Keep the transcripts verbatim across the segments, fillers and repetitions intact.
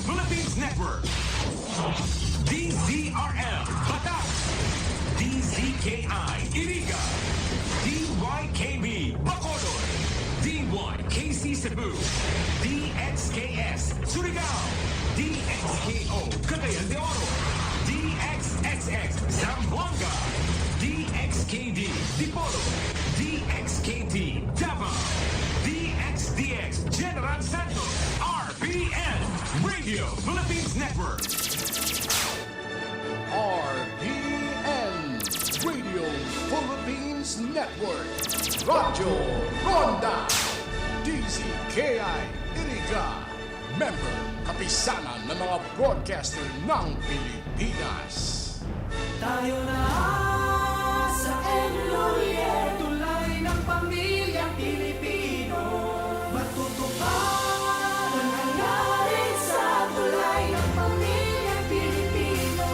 Philippines Network. D Z R M Bataan, D Z K I Iriga, D Y K B Bacolod, D Y K C Cebu, D X K S Surigao, D X K O Cagayan de Oro, D X S X Zamboanga, D X K D Dipolog, D X K T Davao, D X D X General Santos, R P N Radio Philippines Network. R P N Radio Philippines Network. Radyo Ronda. D Z K I Iriga. Member, Kapisanan ng mga Broadcaster ng Pilipinas. Tayo na sa M Lhuillier, tulay ng pamilyang Pilipino. Matutupad ang hangarin sa tulay ng pamilyang Pilipino.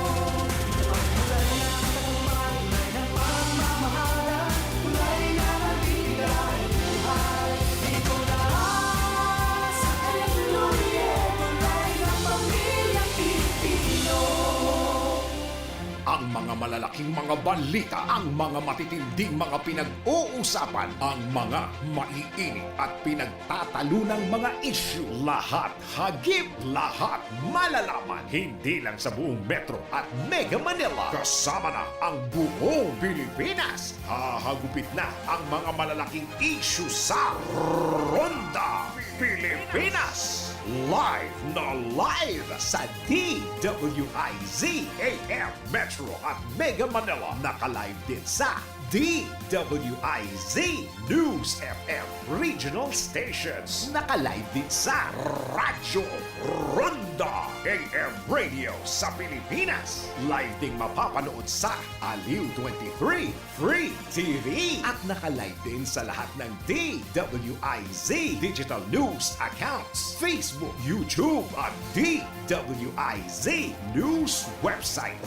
Tulay ng tagumpay, tulay ng pagmamahalan, tulay na nagbibigay buhay. Dito na sa M Lhuillier, tulay ng pamilyang Pilipino. Ang mga malalaking mga balita, ang mga matitinding mga pinag-uusapan, ang mga maiinit at pinagtatalunang mga isyu, lahat, hagip lahat, malalaman, hindi lang sa buong Metro at Mega Manila, kasama na ang buong Pilipinas. Hahagupit na ang mga malalaking isyu sa Ronda Pilipinas. Live na live sa D W I Z A M Metro at Mega Manila. Naka-live din sa D W I Z News F M Regional Stations. Naka-live din sa Radyo Ronda A M Radio sa Pilipinas. Live ding mapapanood sa Aliw twenty-three Free T V. At naka-live din sa lahat ng D W I Z digital news accounts, Facebook, YouTube, at D W I Z news website.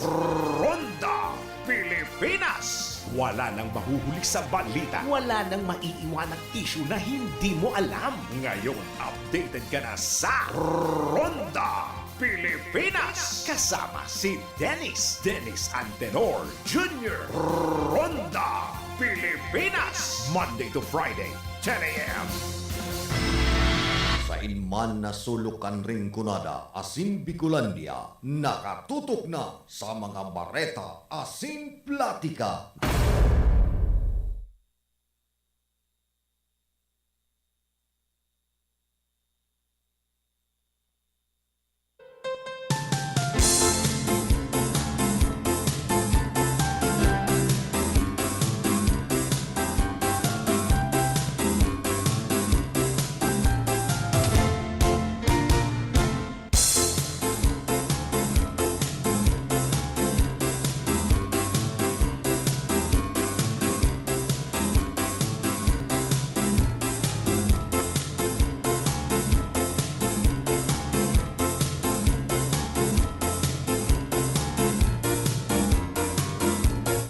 Ronda Pilipinas. Wala nang mahuhuli sa balita. Wala nang maiiwanang isyu na hindi mo alam. Ngayon, updated ka na sa Ronda Pilipinas. Kasama si Dennis, Dennis Antenor Junior. Ronda Pilipinas. Monday to Friday, ten a.m. Sain man na sulok kan Rinconada asin Bicolandia, nakatutok na sa mga bareta asin platika.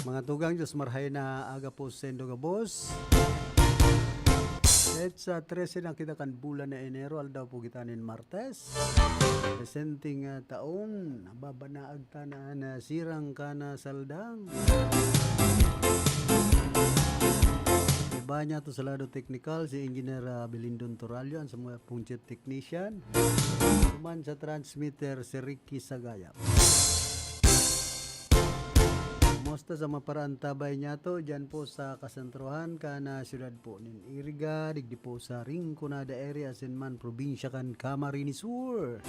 Mga tugang, Diyos marhay na aga po saindo gabos. Petsa trese na kita kan bulan na Enero, aldaw po kita nin Martes. Presenteng, ah, taon, nababanaag ta na an, ah, sirang kana saldang. Iba niya to sa lado teknikal, si Engineer, ah, Belindon Torallo, an sa mga pong chief technician. Human sa transmitter, si Ricky Sagayap. Kumusta sa mga paraantabay niyato, dyan po sa kasentrohan, kana siyudad po nin Iriga, digdi po sa Rinconada area, asin man probinsya kan Camarines Sur.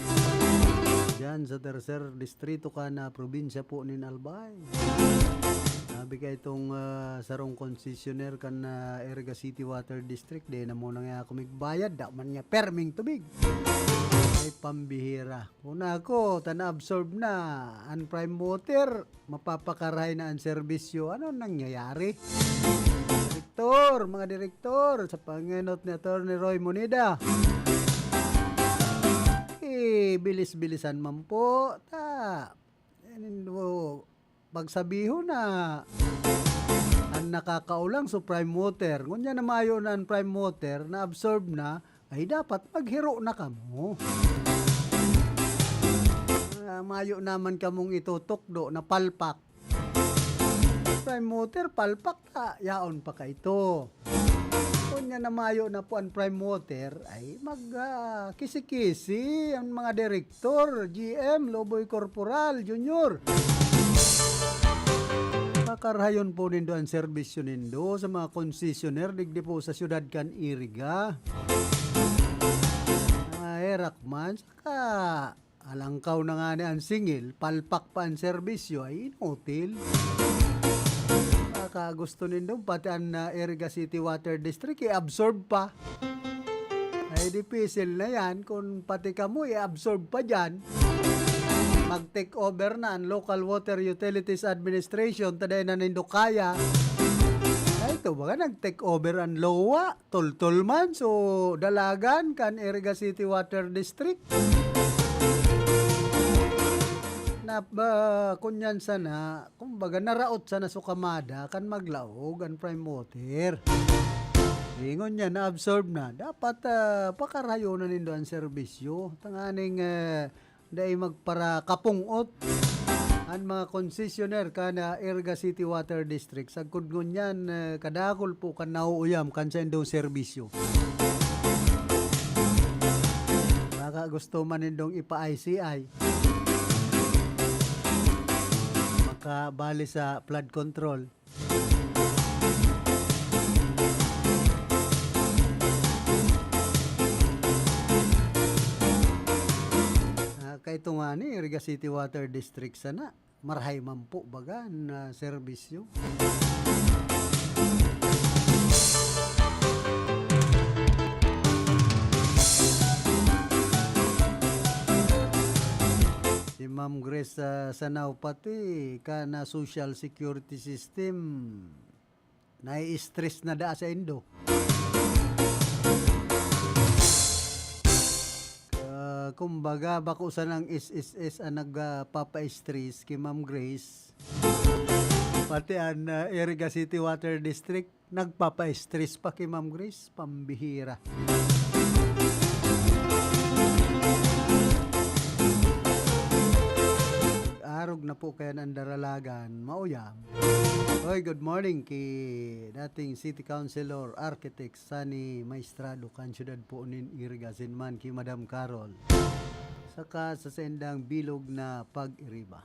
Dyan sa tercer distrito, kana probinsya po nin Albay. Sabi ka itong, ah, sarong konsesyonero kan, ah, Iriga City Water District, di na muna nga ako magbayad, da man niya perming tubig. Ay, pambihira. Una ako, ta na-absorb na an Prime Water, mapapakarahay na an serbisyo. Ano nangyayari? Direktor, mga direktor, sa pangenot ni Attorney Roy Moneda, eh, bilis-bilisan man po. Ta, eh, nindo, pagsabihon na an nakakaolang so Prime Water. Ngunyan na mayo na an Prime Water, na-absorb na, ay dapat maghiro na kamo. Ah, mayo naman kamong itutukdo na palpak. Prime Water, palpak ta, yaon pa kaito. Kunya na mayo na po ang Prime Water, ay mag, ah, kisi-kisi ang mga direktor, G M, Loboy Corporal, Junior. Pakarahayon po nindo ang serbisyo nindo sa mga konsesyonero digdi po sa siyudad kan Iriga. Mga herak man, saka alangkaw na nga ni ang singil, palpak pa ang serbisyo, ay inutil. Baka gusto nindong pati ang, ah, Iriga City Water District, i-absorb pa. Ay, dipisil na yan kung pati kamo i-absorb pa dyan. Mag-take over na ang Local Water Utilities Administration, taday na nindo kaya. Ay, ito baga nag-take over ang lowa. Tultol man, so, dalagan kan Iriga City Water District. Na, ba, kunyan sana, kumbaga, naraot sana sa kamada kan maglaog ang Prime Water. Ingon niya, na-absorb na. Dapat, ah, pakarayo na nindo ang serbisyo. Tanganing, eh, dai magparakapung-ot an mga konsesyonero kan Iriga City Water District. Sagkod ngunyan, eh, kadakul po kan nauuyam kan saindong serbisyo. Baka gusto man nindong ipa-I C I. Makabali sa flood control. Ah, kaito ngani, Iriga City Water District sana. Marahay man po baga na serbisyo. Si Ma'am Grace, ah, Sanao pati ka na social security system. Nai-stress na daa saindo. Ah, kumbaga, bako sanang S S S ang nagpapa-stress ki Ma'am Grace. Pati an, ah, Iriga City Water District, nagpapa-stress pa ki Ma'am Grace. Pambihira. Arog na po kayan ang daralagan. Mauyam. Hoy, good morning ki dating City Councilor Architect Sunny Maestrado kan siyudad po nin Iriga, asin man ki Madam Carol, saka sa saindang bilog na pag-iriba.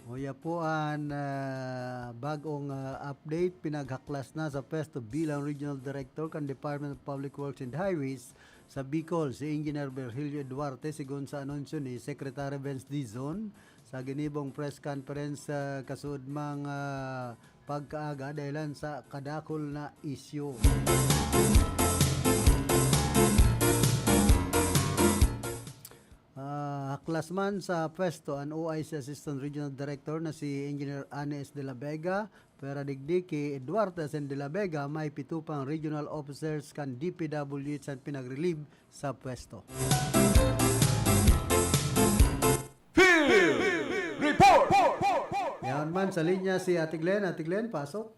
Uya po an, ah, bag-ong, ah, update, pinaghaklas na sa pwesto bilang Regional Director kan Department of Public Works and Highways sa Bicol, si Engineer Virgilio Duarte, sigon sa anunsyo ni Secretary Vince Dizon sa ginibong press conference, ah, kasuodmang, ah, pagkaaga dahilan sa kadakul na isyu. Ah, haklas man sa pwesto an O I C Assistant Regional Director na si Engineer Anes de la Vega, pwera digdi ki Eduardo Asen de la Vega, may pito pang regional officers kan D P W H an pinag-relieve sa pwesto. Field Report! Yaon man sa linya si Ate Glenn. Ate Glenn, pasok.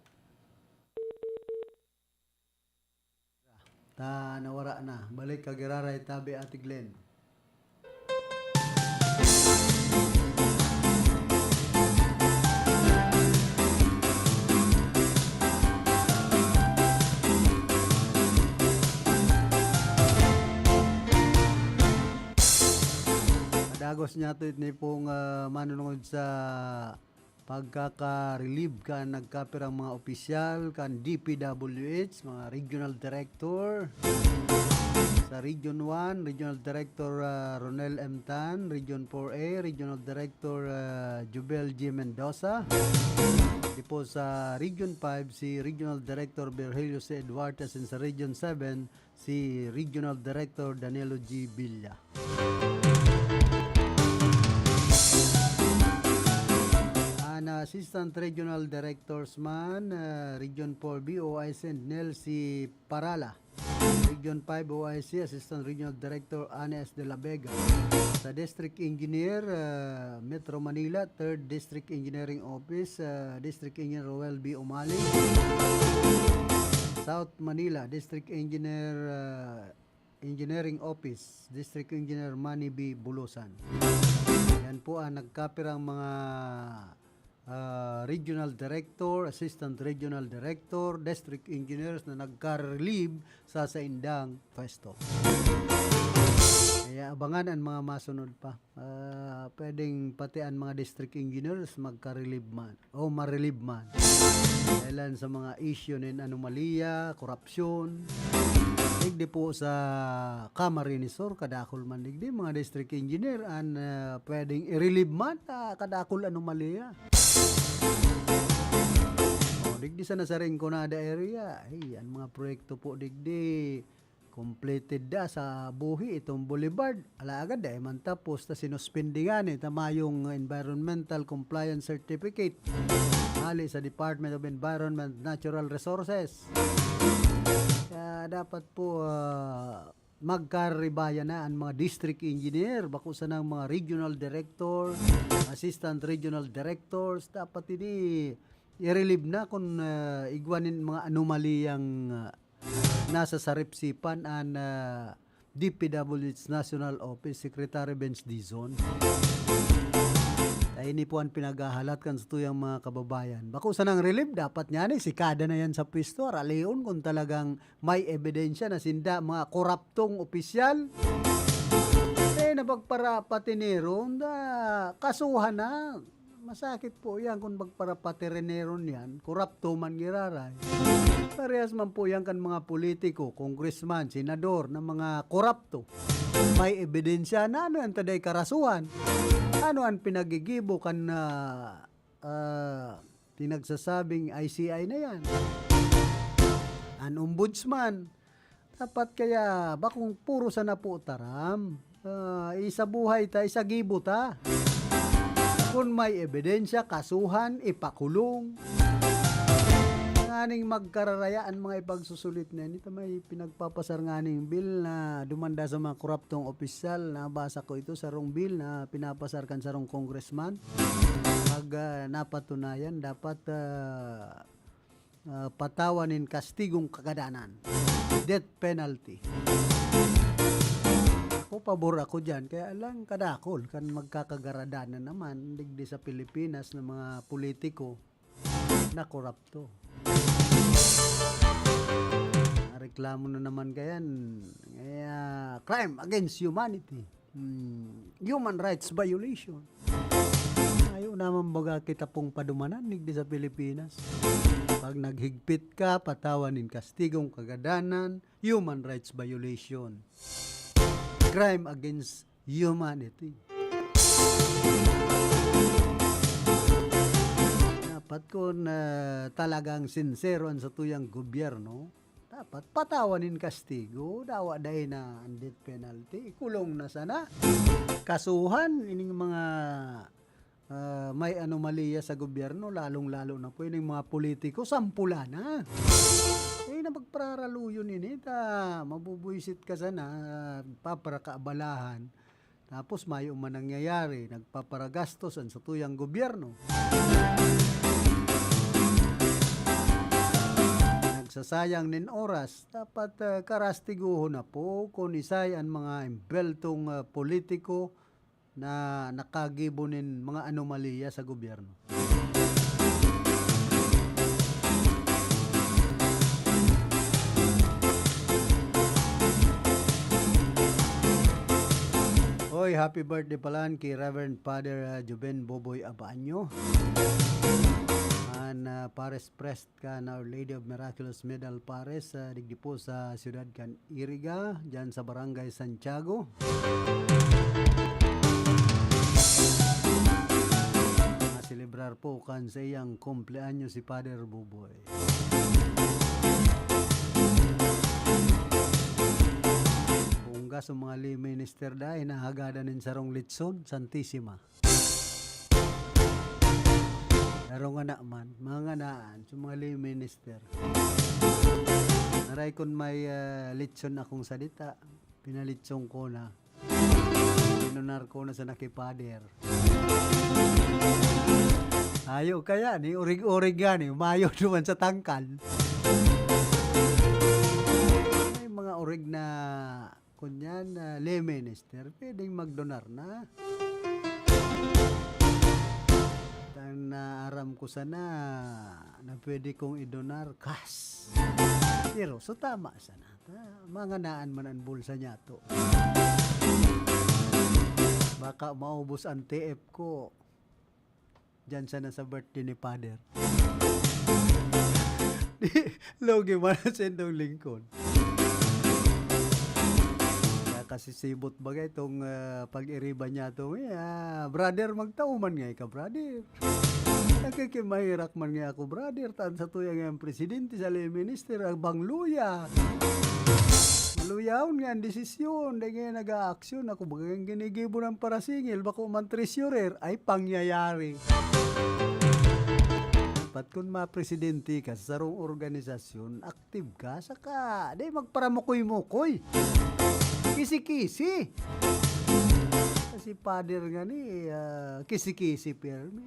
Ta, nawara na. Balik ka giraray tabi, Ate Glenn. Dagos niya to ni pong, ah, manunungod sa pagkaka-relieve kan nagkapirang mga opisyal kan D P W H, mga regional director. Sa Region one, Regional Director, ah, Ronel M. Tan, Region four A, Regional Director, ah, Jubel G. Mendoza. Di po sa Region five, si Regional Director Virgilio C. Eduartes, and sa Region seven, si Regional Director Danilo G. Villa. An Assistant Regional Directors man, ah, Region four B, O I C, Nelsie Parala. Region five O I C, Assistant Regional Director Anes de la Vega. Sa District Engineer, ah, Metro Manila, Third District Engineering Office, ah, District Engineer Roel B. Umali. South Manila, District Engineer, ah, Engineering Office, District Engineer Manny B. Bulusan. Yan po ang nagkapirang mga, ah, Regional Director, Assistant Regional Director, District Engineers na nagka-relieve sa saindang pwesto. Kaya abangan ang mga masunod pa. Ah, pwedeng pati ang mga district engineers magka-relieve man o ma-relieve man. Dahilan sa mga issue nin anomalya, korupsyon. Digdi po sa Camarines Sur, kadakol man digdi, mga district engineer, an, ah, pwedeng i-relieve man, ah, kadakol anomalya. O, digdi sa Nasarinconada area, ay, ang mga proyekto po digdi, completed da sa buhi itong boulevard. Alagad dai man tapos, ta sinuspindi ngani ta mayong environmental compliance certificate hali sa Department of Environment Natural Resources. Kaya dapat po, ah, magkaribayan na ang mga district engineer, bako sanang mga regional director, assistant regional directors, dapat ini i-relieve na kung, ah, igwa nin mga anomaliyang, ah, nasa saripsipan an, ah, D P W H National Office, Secretary Benz Dizon. Kaya ini po ang pinaghahalat kan satuyang mga kababayan. Bako sanang relieve, dapat ngani, sikada na yan sa pwesto, aralion kung talagang may ebidensya na sinda mga koraptong opisyal. Eh, napagparapatinero, da, kasuhan na. Masakit po yan kung magparapatirinero niyan, korapto man giraray. Parehas man po yan kan mga politiko, congressman, senador na mga korapto. May ebidensya na ano yan, taday karasuhan. Ano ang pinagigibo kan, ah, ah, pinagsasabing I C I na yan? An ombudsman, dapat kaya bakong puro sana po taram. Ah, isa buhay ta, isa gibo ta. Kun may ebidensya, kasuhan, ipakulong. Nganing magkararaya an mga ipagsusulit na ini, ta may pinagpapasar nganing bill na dumanda sa mga koraptong opisyal. Nabasa ko ito, sarong bill na pinapasar kan sarong congressman. Pag, ah, napatunayan, dapat, ah, ah, patawan nin kastigong kagadanan. Death penalty. Ako, pabor ako diyan. Kaya lang, kadakol kan magkakagaradanan naman digdi sa Pilipinas na mga politiko na korapto. Reklamo na naman kayan. Kaya, crime against humanity. Hmm, human rights violation. Ayaw naman baga kita pong padumanan, digdi sa Pilipinas. Pag naghigpit ka, patawan nin kastigong kagadanan, human rights violation. Crime against humanity. Dapat kun, ah, talagang sinsero an satuyang gobyerno, dapat patawan nin kastigo, dawa dai na ang death penalty, ikulong na sana. Kasuhan ining mga, ah, may anomalya sa gobyerno, lalong-lalo na po ining mga politiko, sampula na. Eh, na magpararaluyon ini, ta mabubuisit ka sana, ah, paparakaabalahan. Tapos mayo man nangyayari, nagpaparagastos an satuyang gobyerno. Nagsasayang nin oras. Dapat, ah, karastiguhon na po kun isay an mga embeltong, ah, politiko na nakagibo nin mga anomalya sa gobyerno. Hoy, happy birthday pala ki Reverend Father, ah, Juben Boboy Abaño. An, ah, Pares Pres kan Our Lady of Miraculous Medal Pares, ah, digdi po sa siyudad kan Iriga, dyan sa Barangay Santiago. Maselebrar po kan sa iyang kumpleanyo si Father Buboy. Bongga sa mga lay minister dai, nahagadan nin sarong litson, Santisima. Pero ngana man, mga nganaan, sa mga lay minister. Aray kun may, ah, litson akong salita, pinalitson ko na. Pinunar ko na sa nakipader. Ayo kaya ni, urig-urig nga ni, mayo naman sa tangkal. Orig na, kunyan, ah, lay minister, pwedeng magdonar na. Tan, ah, aram ko sana na pwede kong idonar, kas. Pero, so, tama sana. Ta-, manganaan man an bulsa niyato. Baka maubos an T F ko. Diyan sana sa birthday ni Father. Di, lugi man an saindong lingkod. Kaya kasi sibot bagay itong, ah, pag-iriba niyato. Eh, ah, brother, magtao man nga ika, brother. Nakikimaherak man nga ako, brother. Tan sa tuya nga ang presidente, sa lay minister, ang bang luya. Maluyahon nga ang desisyon. Dai nga nag-aaksyon. Ako, baga ang ginigibo ng parasingil, bako man treasurer, ay pangyayari. Dapat kun mapresidente ka sa sarong organisasyon, active ka, saka di magparamukoy-mukoy. Kisi-kisi. Kasi father nga ni, ah, kisi-kisi pirmi.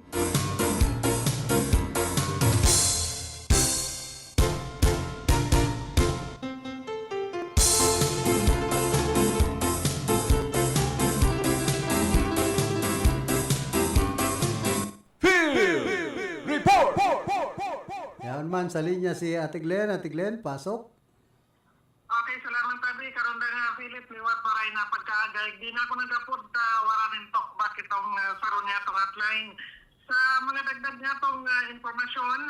Field Report! Yaon man sa linya si Ate Glenn. Ate Glenn, pasok. Okay, salamat, Abi. Karon da nga, Philip, liwat maray na pagkaagay. Di na ako nagapod ta wala nin talkback itong, ah, saro niya tong hotline. Sa mga dagdag niya tong, ah, impormasyon,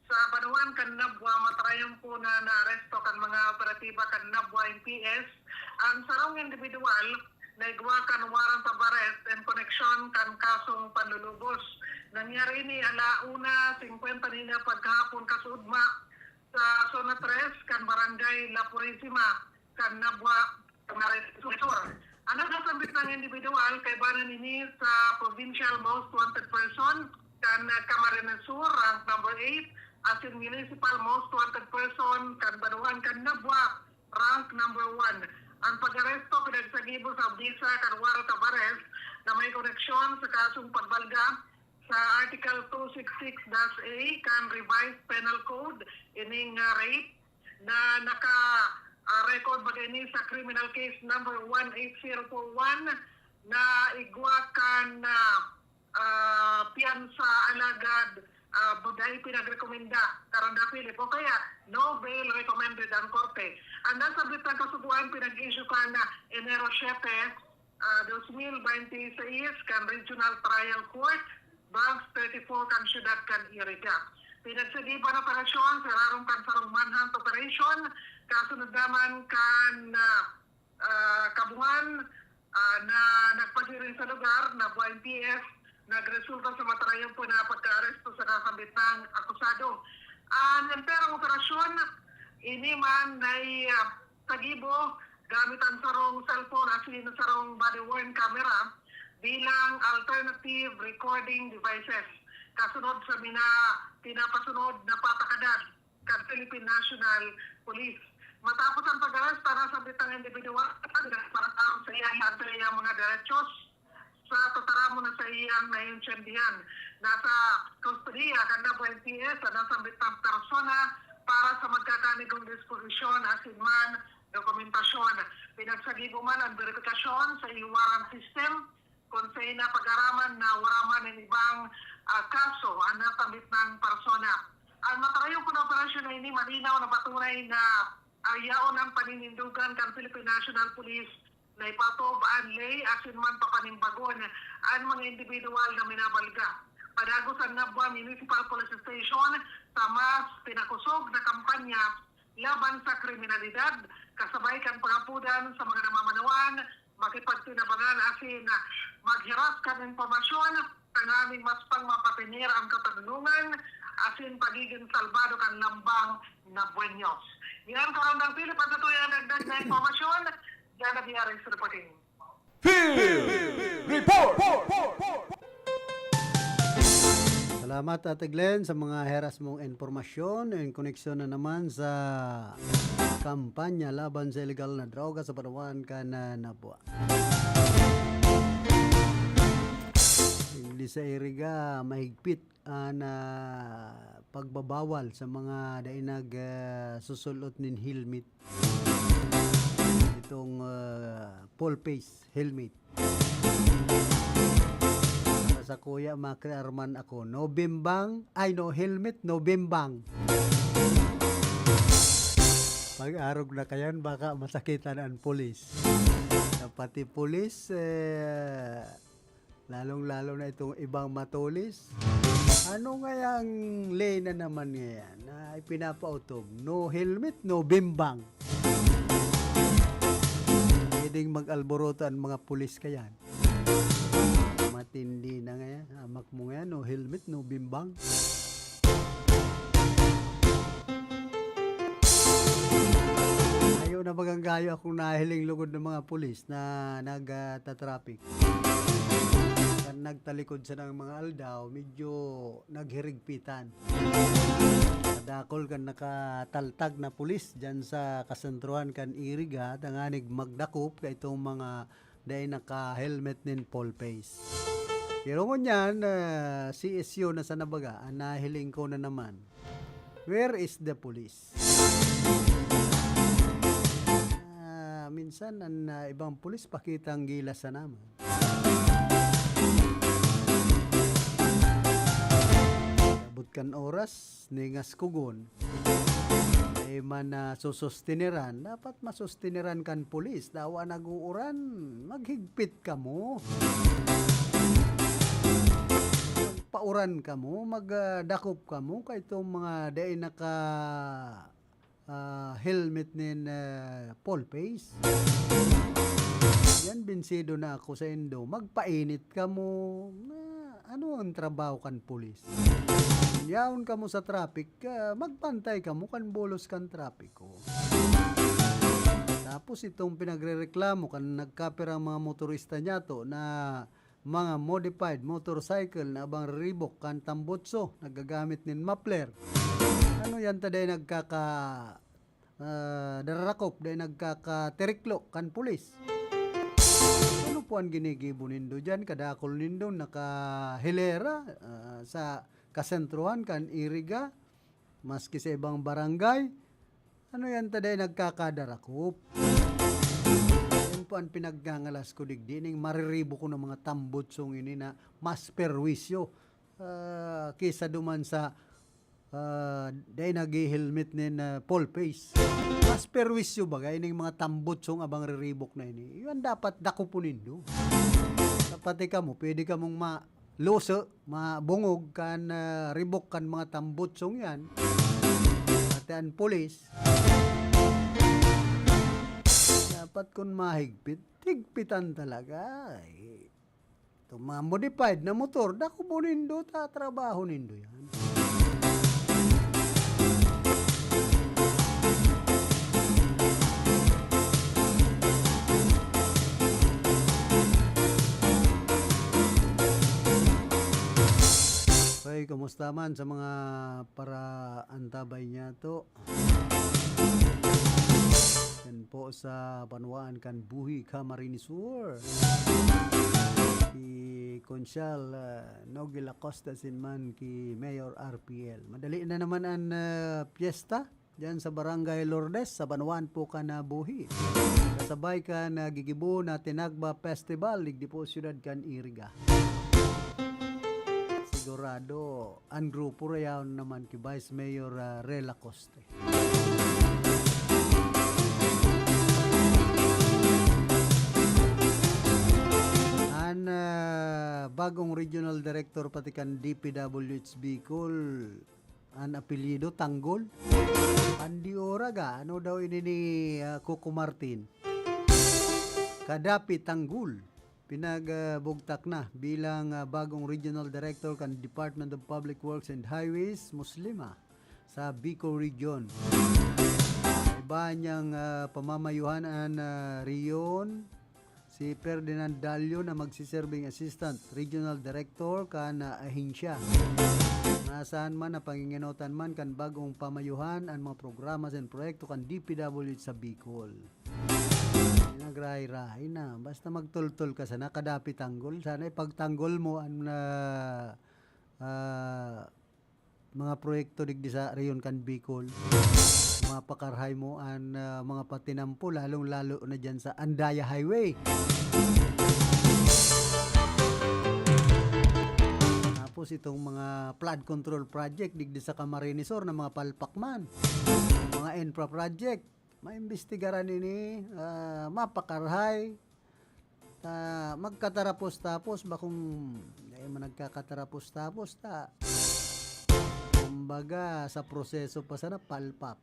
sa Banuan kan Nabua, matarayon po na naaresto kan mga operatiba kan Nabua M P S ang sarong individual na igwa kan warrant of arrest in connection kan kasong panlulubos. Nangyari ini ala una singkwenta ninda pagkahapon kasuudma sa Zona tres kan Barangay La Purisima kan Nabua, Camarines Sur. Ang nasambit na individual, kaibanan ini sa Provincial Most Wanted Person kan Camarines Sur, rank number eight, asin Municipal Most Wanted Person kan Banuan kan Nabua, rank number one. Ang pag-aresto pinagsagibo sa bisa kan warrant of arrest na may koneksyon sa kasong pagbalga sa Article two six six dash A kan Revised Penal Code, ining, ah, rape na naka, ah, record baga ini sa criminal case number one eight zero four one na igwa kan, ah, ah, piyansa, alagad, ah, dai pinagrekomenda, Karonda Philip, o kaya no bail recommended ang korte. Ang nasabit na kasugoan pinag-issue kan Enero siyete, ah, dos mil bente seis kan Regional Trial Court, Branch thirty-four kan siyudad kan Iriga. Pinagsagiban operasyon sa rarom kan sarong manhunt operation, kasunod naman kan, ah, ah, kabungan, ah, na nagpasiring sa lugar na buhay P F, nagresulta sa matarayon po na pagkaaresto sa nasambit na akusado. Ang enterong operasyon, ini man na, ah, sagibo gamit ang sarong cellphone asin sarong body-worn camera bilang alternative recording devices. Kasunod sa mina-, pinapasunod na patakadan kan Philippine National Police. Matapos ang pag-aresta, nasambit ang individual para sa iyang, sa iyang mga derechos sa tataramon na sa iyang naiintindihan. Nasa kustodiya kan Nabua M P S ang nasambit na persona para sa magkakanigong disposisyon asin man dokumentasyon. Pinagsagibo man ang beripikasyon sa e-warrant system kung sa ina pag-araman na wala man ang ibang, ah, kaso ang nasambit na persona. Ang matarayon na operasyon na ini malinaw na patunay na, ah, yaon ang paninindogan kan Philippine National Police na ipatob an ley asin man papanimbagon an mga individual na minabalga. Padagos ang Nabua Municipal Police Station sa mas pinakosog na kampanya laban sa kriminalidad, kasabay kan pangapodan sa mga namamanuan, makipagtinabangan asin maghiras kan impormasyon tanganing mas pang mapatener ang katanungan asin pagigin salbado kan lambang na buenyos. Yan, Karandang Philip, ang satuyang dagdag na impormasyon. Diyan na B R X reporting. Field Report! Salamat, Ate Glenn, sa mga heras mong impormasyon. In koneksyon na naman sa kampanya laban sa illegal na droga sa Palawan kan, ah, Nabua. Hindi sa Iriga, mahigpit an, ah, pagbabawal sa mga dai nag, ah, susul-ot nin helmet. Itong, ah, full face helmet. Para sa kuya, makrear man ako. No bimbang, ay, no helmet, no bimbang. Pag-arog na kayan, baka masakitan ang pulis. Sa pati pulis, eh, lalong-lalo na itong ibang matulis. Ano ngayang ley na naman ngayan na ipinapautob? No helmet, no bimbang. Pwedeng mag-alboroto ang mga pulis kayan. Matindi na ngayon. Hamak mo ngayon, no helmet, no bimbang. Ayaw na maganggayo akong nahiling lugod ng mga pulis na nagtatraffic. Kan nagtalikod sa ng mga aldaw, medyo naghirigpitan. Kadakol kan nakataltag na pulis dyan sa kasentruhan kan Iriga, tanganig magdakop ka itong mga dai naka-helmet nin full face. Pero ngunyan, ah, C S U na sa nabaga, ang nahiling ko na naman. Where is the police? Ah, minsan, ang, ah, ibang pulis, pakitang gilas na naman. Abot kan oras, ningas kugon. Dai man na susustineran, dapat masustineran kan pulis. Dawa nag-uuran, maghigpit kamo. Magpauran kamo, mag, ah, dakop kamo, kay itong mga dai naka, ah, helmet nin, ah, full face. Yan, binsido na ako sa indo. Magpainit kamo. Na, ano ang trabaho kan pulis? Yaon kamo sa traffic, ah, magbantay kamo kan bulos kan trapiko. Tapos itong pinagrereklamo kan nagkapirang mga motorista niyato na mga modified motorcycle na abang riribok kan tambutso, naggagamit nin muffler. Ano yan ta dai nagkaka, ah, dararakop, dai nagkakatiriklo kan pulis? Ano po ang ginigibo nindo dyan? Kadakol nindo nakahilera, ah, sa kasentruhan kan Iriga, maski sa ibang barangay. Ano yan ta dai nagkakadarakop? Yan po ang pinagngangalas ko digdi, ning mariribok ko ng mga tambutsong ini na mas perwisyo, ah, kaysa duman sa, ah, dai naghe-helmet nin, ah, full face. Mas perwisyo bagay ning mga tambutsong abang riribok na ini. Yan dapat dakopon nindo. Sa pati kamo, pwede kamong ma-, luso, mabungog kan, ah, ribok kan mga tambutsong yan. Pati ang pulis. Dapat kun mahigpit, higpitan talaga. Eh, itong mga modified na motor, dakopon nindo, tatrabaho nindo yan. Okay, kumusta man sa mga paraantabay niyato? Yan po sa banwaan kan Buhi, Camarines Sur. Si Conchal, ah, Nogi Lacosta sin man ki Mayor R P L. Madali na naman an, ah, piyesta diyan sa Barangay Lourdes, sa banwaan po kan, ah, Buhi. Kasabay kan, ah, gigibo na Tinagba Festival, digdi po siyudad kan Iriga. Sigurado, an grupo rayaon naman ki Vice Mayor, ah, Rey Lacoste. An, ah, bagong regional director pati kan D P W H Bicol, an apelyido, Tanggol. An di ora ga, ano daw ini ni, ah, Coco Martin? Kadapi Tanggol. Pinagbugtak na bilang, ah, bagong regional director kan Department of Public Works and Highways, Muslima, sa Bicol Region. Iba niyang, ah, pamamayuhan an, ah, riyon, si Ferdinand Dalio na magsiserbing Assistant Regional Director kan, ah, ahensya. Naasahan man na pangingenotan man kan bagong pamayuhan an mga programa sen proyekto kan D P W H sa Bicol. Nagrahay-rahay na. Basta magtultol ka sana, kadapi Tanggol. Sana ipagtanggol mo an, ah, ah, mga proyekto digdi sa rehiyon kan Bicol. mapakarhay mo an, ah, mga patinampo, lalong-lalo na diyan sa Andaya Highway. Tapos itong mga flood control project digdi sa Camarines Sur na mga palpak man, mga infra project, maimbestigaran ini, ah, mapakarhay. Ta, magkatarapos-tapos ba kung dai man nagkakatarapos-tapos ta, kumbaga, sa proseso pa sana, palpak.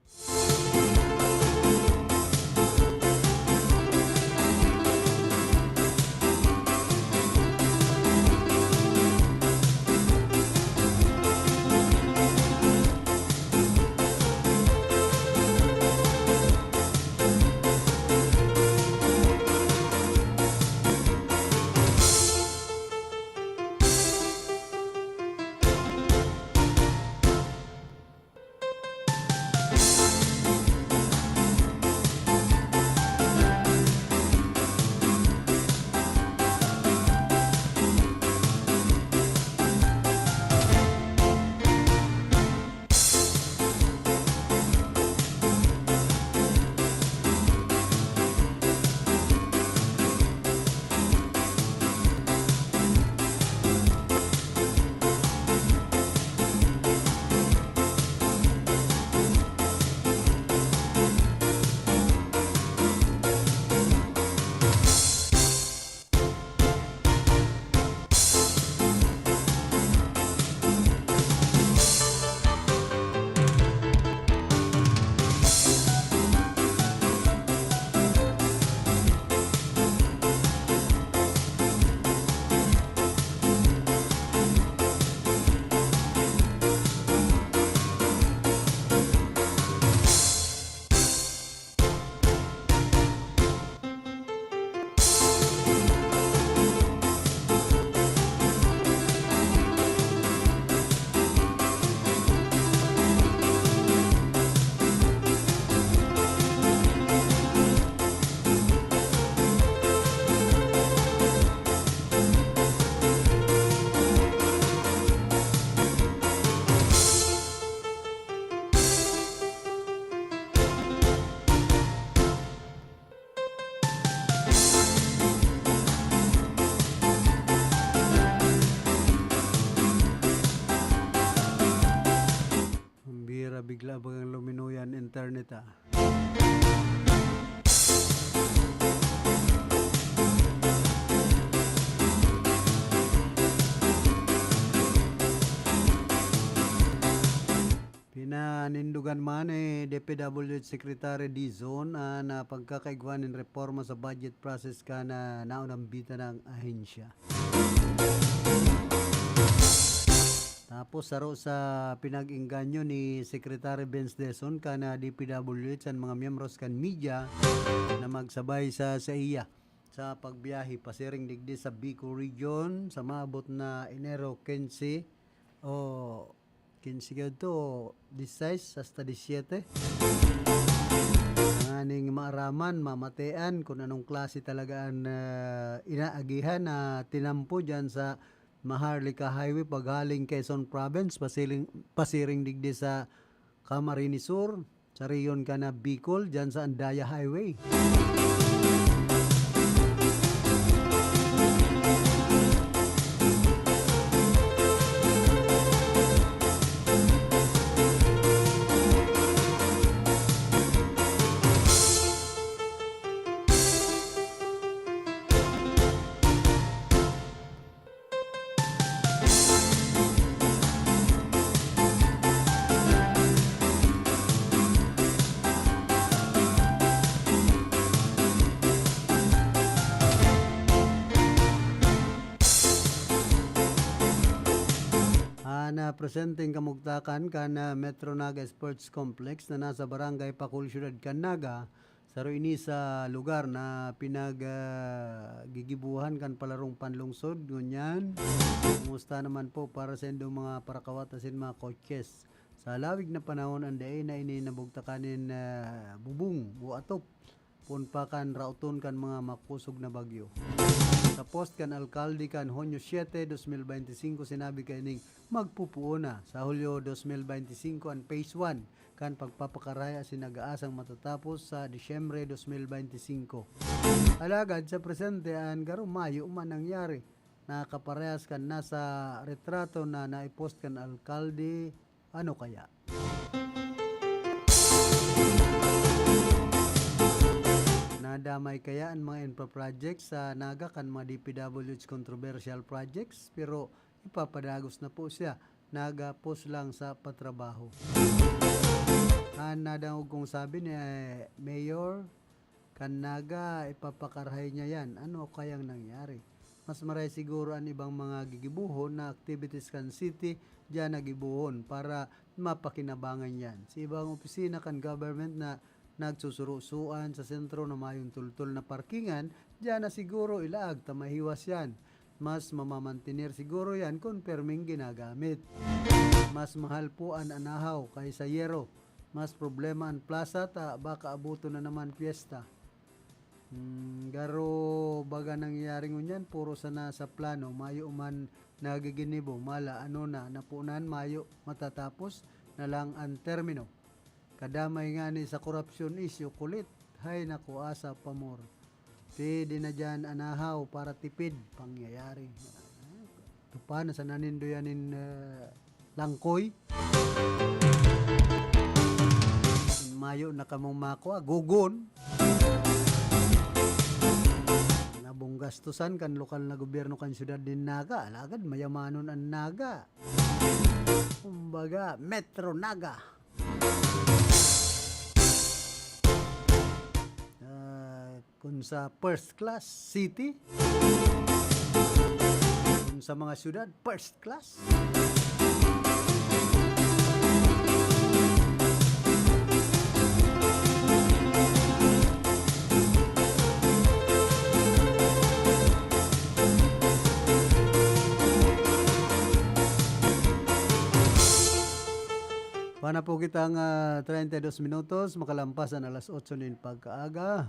Ang bira, bigla bagang luminuyan internet, ah. Pinanindugan man ni D P W H Secretary Dizon an, ah, pagkakaigwa nin reforma sa budget process kan, ah, naunambitan na ahensya. Tapos saro sa pinag-engganyo ni Secretary Vince Dizon kan, ah, D P W H an mga miyembros kan media na magsabay sa saiya sa pagbiyahe pasiring digdi sa Bicol Region sa maabot na Enero quince o quince gyud to, diseis hasta disisyete. Tanganing maaraman, mamatean kun anong klase talaga an, ah, inaagihan na tinampo diyan sa Maharlika Highway paghaling Quezon Province, pasiring, pasiring digdi sa Camarines Sur, sa rehiyon kan Bicol, diyan sa Andaya Highway. An, ah, presenteng kamugtakan kan, ah, Metro Naga Sports Complex na nasa Barangay Pacul, Siyudad kan Naga, saro ini sa lugar na pinag, ah, gigibuhan kan palarong panlungsod. Ngunyan, kumusta naman po para sa indong mga parakawat asin mga kotses? Sa lawig na panahon, an dai na ini nabugtakan nin, ah, bubong o atop, poon pa kan raoton kan mga makosog na bagyo. Sa post kan alkalde kan Hunyo siete, dos mil bente singko, sinabi kaining magpupuon na sa Hulyo dos mil bente singko an phase one kan pagpapakarahay asin nag-aasang matatapos sa Disyembre dos mil bente singko. Alagad sa presente, an garo mayo man nangyari. Nakaparehas kan nasa retrato na naipost kan alkalde, ano kaya? Nadamay kaya an mga infra projects sa Naga kan mga D P W H controversial projects? Pero ipapadagos na po siya. Naga post lang sa patrabaho. An nadangog kong sabi ni, eh, Mayor, kan Naga, ipapakarahay niya yan. Ano kayang nangyari? Mas maray siguro an ibang mga gigibohon na activities kan city diyan na gibohon para mapakinabangan yan. Sa ibang opisina kan government na nagsusurusuan sa sentro na mayong tultol na parkingan, diyan na siguro ilaag ta mahiwas yan. Mas mamamantener siguro yan kun perming ginagamit. Mas mahal po an anahaw kaysa yero. Mas problema an plaza ta baka abuton na naman piyesta. Hmm, garo baga nangyayari ngunyan, puro sana sa plano, mayo man nagiginibo, mala ano na, napunan, mayo matatapos na lang an termino. Kadamay ngani sa korupsyon isyu, kulit. Hay naku, asa pa more. Pwede na dyan anahaw para tipid, pangyayari. Ito pa, nasa nanindoyan nin, ah, langkoy. Mayo na kamong makua, gugon. Nabong gastusan kan lokal na gobyerno kan siyudad nin Naga, alagad mayamanon an Naga. Kumbaga, Metro Naga. Ah, kung sa first class city, kung sa mga syudad, first class. Pana po kitang, ah, treinta y dos minutos, makalampas an alas otso nin pagkaaga.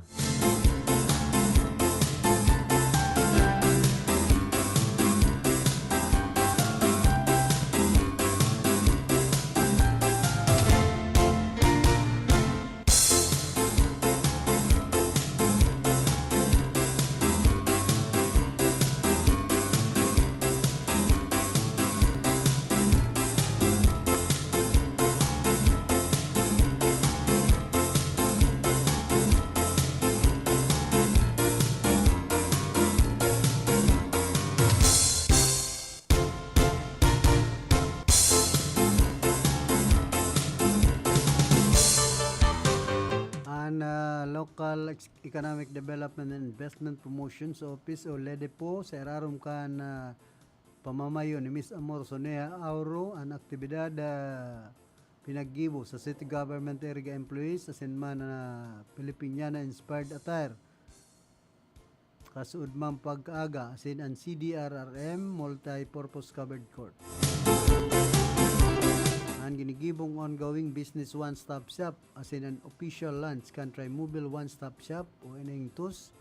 An, ah, Local Ex-, Economic Development and Investment Promotions Office o ledepo sa irarom kan, ah, pamamayo ni Miss Amor Sonia Auro an aktibidad, ah, pinaggibo sa city government area employees asin man na Filipiniana-inspired attire. Kasuodman pagkaaga asin an C D R R M Multi-Purpose Covered Court. An ginigibong ongoing Business One Stop Shop asin an official launch kan Trimobile One Stop Shop o N N T O S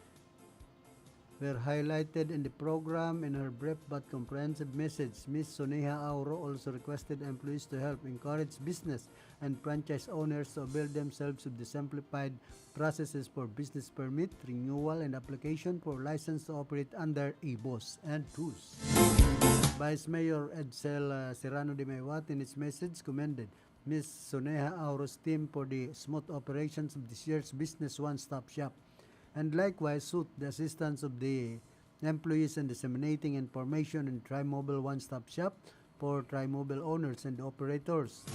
were highlighted in the program. In her brief but comprehensive message, Miss Soneha Auro also requested employees to help encourage business and franchise owners to avail themselves of the simplified processes for business permit, renewal, and application for license to operate under EBOS and TOS. Vice Mayor Edsel, uh, Serrano de Maywat, in his message, commended Miss Soneha Auro's team for the smooth operations of this year's Business One Stop Shop, and likewise sought the assistance of the employees in disseminating information in Trimobile One Stop Shop for Trimobile owners and operators.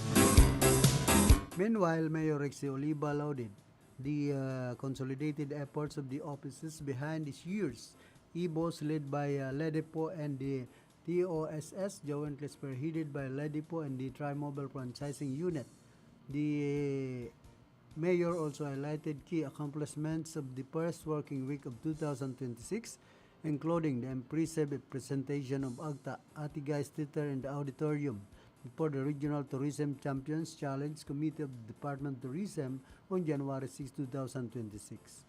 Meanwhile, Mayor Rexy Oliva lauded the, uh, consolidated efforts of the offices behind this year's EBOS led by, uh, ledepo and the TOSS, jointly spearheaded by ledepo and the Trimobile Franchising Unit. The mayor also highlighted key accomplishments of the first working week of two thousand twenty-six, including the impressive presentation of Agta Ate Guys Theater in the auditorium before the Regional Tourism Champions Challenge Committee of the Department of Tourism on January six, two thousand twenty-six.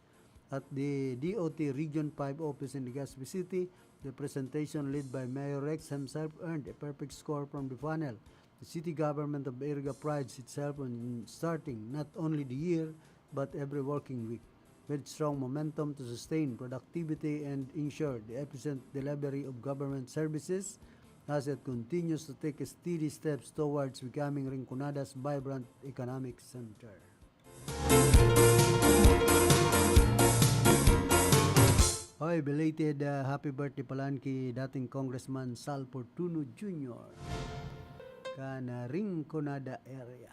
At the D O T Region five office in Legazpi City, the presentation led by Mayor Rex himself earned a perfect score from the panel. The city government of Iriga prides itself on starting not only the year, but every working week with strong momentum to sustain productivity and ensure the efficient delivery of government services as it continues to take steady steps towards becoming Rinconada's vibrant economic center. Hoy, belated, ah, happy birthday palan ki dating Congressman Sal Fortuno Junior kan, ah, Rinconada area.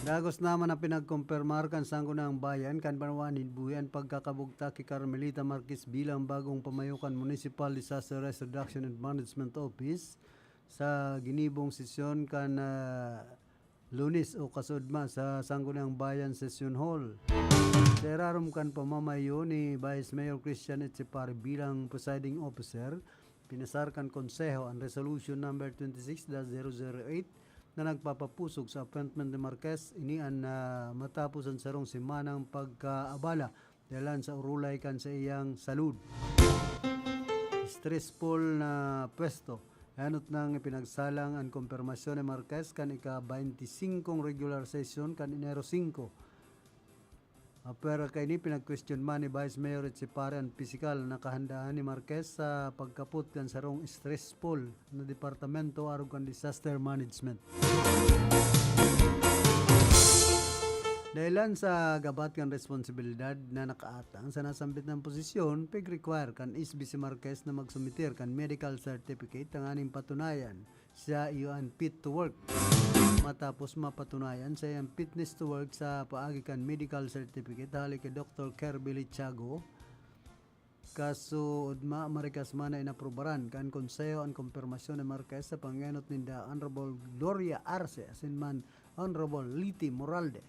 Dagos naman na pinagkumpirmar kan Sangguniang Bayan kan Banwaan nin Buhi an pagkakabugtak ki Carmelita Marquez bilang bagong pamayo kan Municipal Disaster Risk Reduction and Management Office sa ginibong sesyon kan, ah, Lunes o kasuodma sa Sangguniang Bayan Session Hall. Sa irarom kan pamamayo ni Vice Mayor Christian Etchepare bilang presiding officer, pinasar kan Konseho an Resolution Number twenty-six dash zero zero eight na nagpapapusog sa appointment ni Marquez. Ini an, ah, matapos an sarong semanang pagkaabala dalan sa urulay kan saiyang salud. Stressful na pwesto. Enot nang ipinagsalang an kumpirmasyon ni Marquez kan ika-baynti singkong regular session kan Enero singko. Ah, pero kaini, pinagkwestiyon man ni Vice Mayor Etchepare an pisikal na kahandaan ni Marquez sa pagkapot kan sarong stressful na departamento arog kan disaster management. Dahelan sa gabat kan responsibilidad na nakaatang sa nasambit na posisyon, pig-require kan S B si Marquez na magsumiter kan medical certificate tanganing patunayan siya iyo an fit to work. Matapos mapatunayan sa iyang fitness to work sa paagi kan medical certificate hali ki Doktor Kirby Lichago, kasuodma, marikas man na inaprubaran kan Konseho an kumpirmasyon ni Marquez sa pangenot ninda Honorable Gloria Arce asin man Honorable Liti Moralde.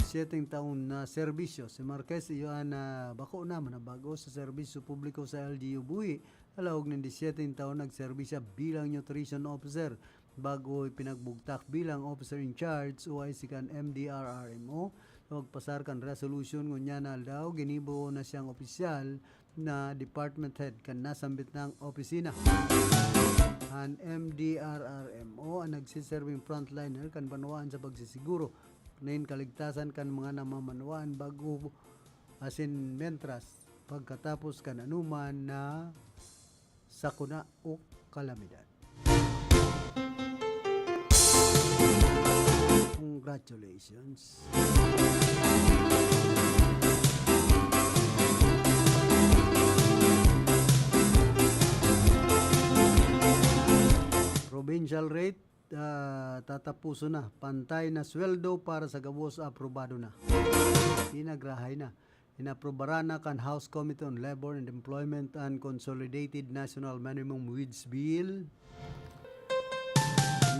Siyeteng taon na serbisyo si Marquez, iyo an, ah, bako naman na bago sa serbisyo publiko sa L G U Buhi. Sa laog nin disyete taon, nagserbi siya bilang nutrition officer, bago ipinagbugtak bilang officer in charge, O I C, kan M D R R M O. Sa pagpasar kan resolution ngunyan na aldaw, ginibo na siyang opisyal na department head kan nasambit nang opisina. An M D R R M O an nagsiserbing frontliner kan banwaan sa pagsisiguro nin kaligtasan kan mga namamanwaan bago asin mentras pagkatapos kan anuman na sakuna o kalamidad. Congratulations. Robin Provincial rate, ah, tatapuson na. Pantay na sweldo para sa gabos, aprobado na. Pinagrahay na. Inaprubaran na kan House Committee on Labor and Employment and Consolidated National Minimum Wage Bill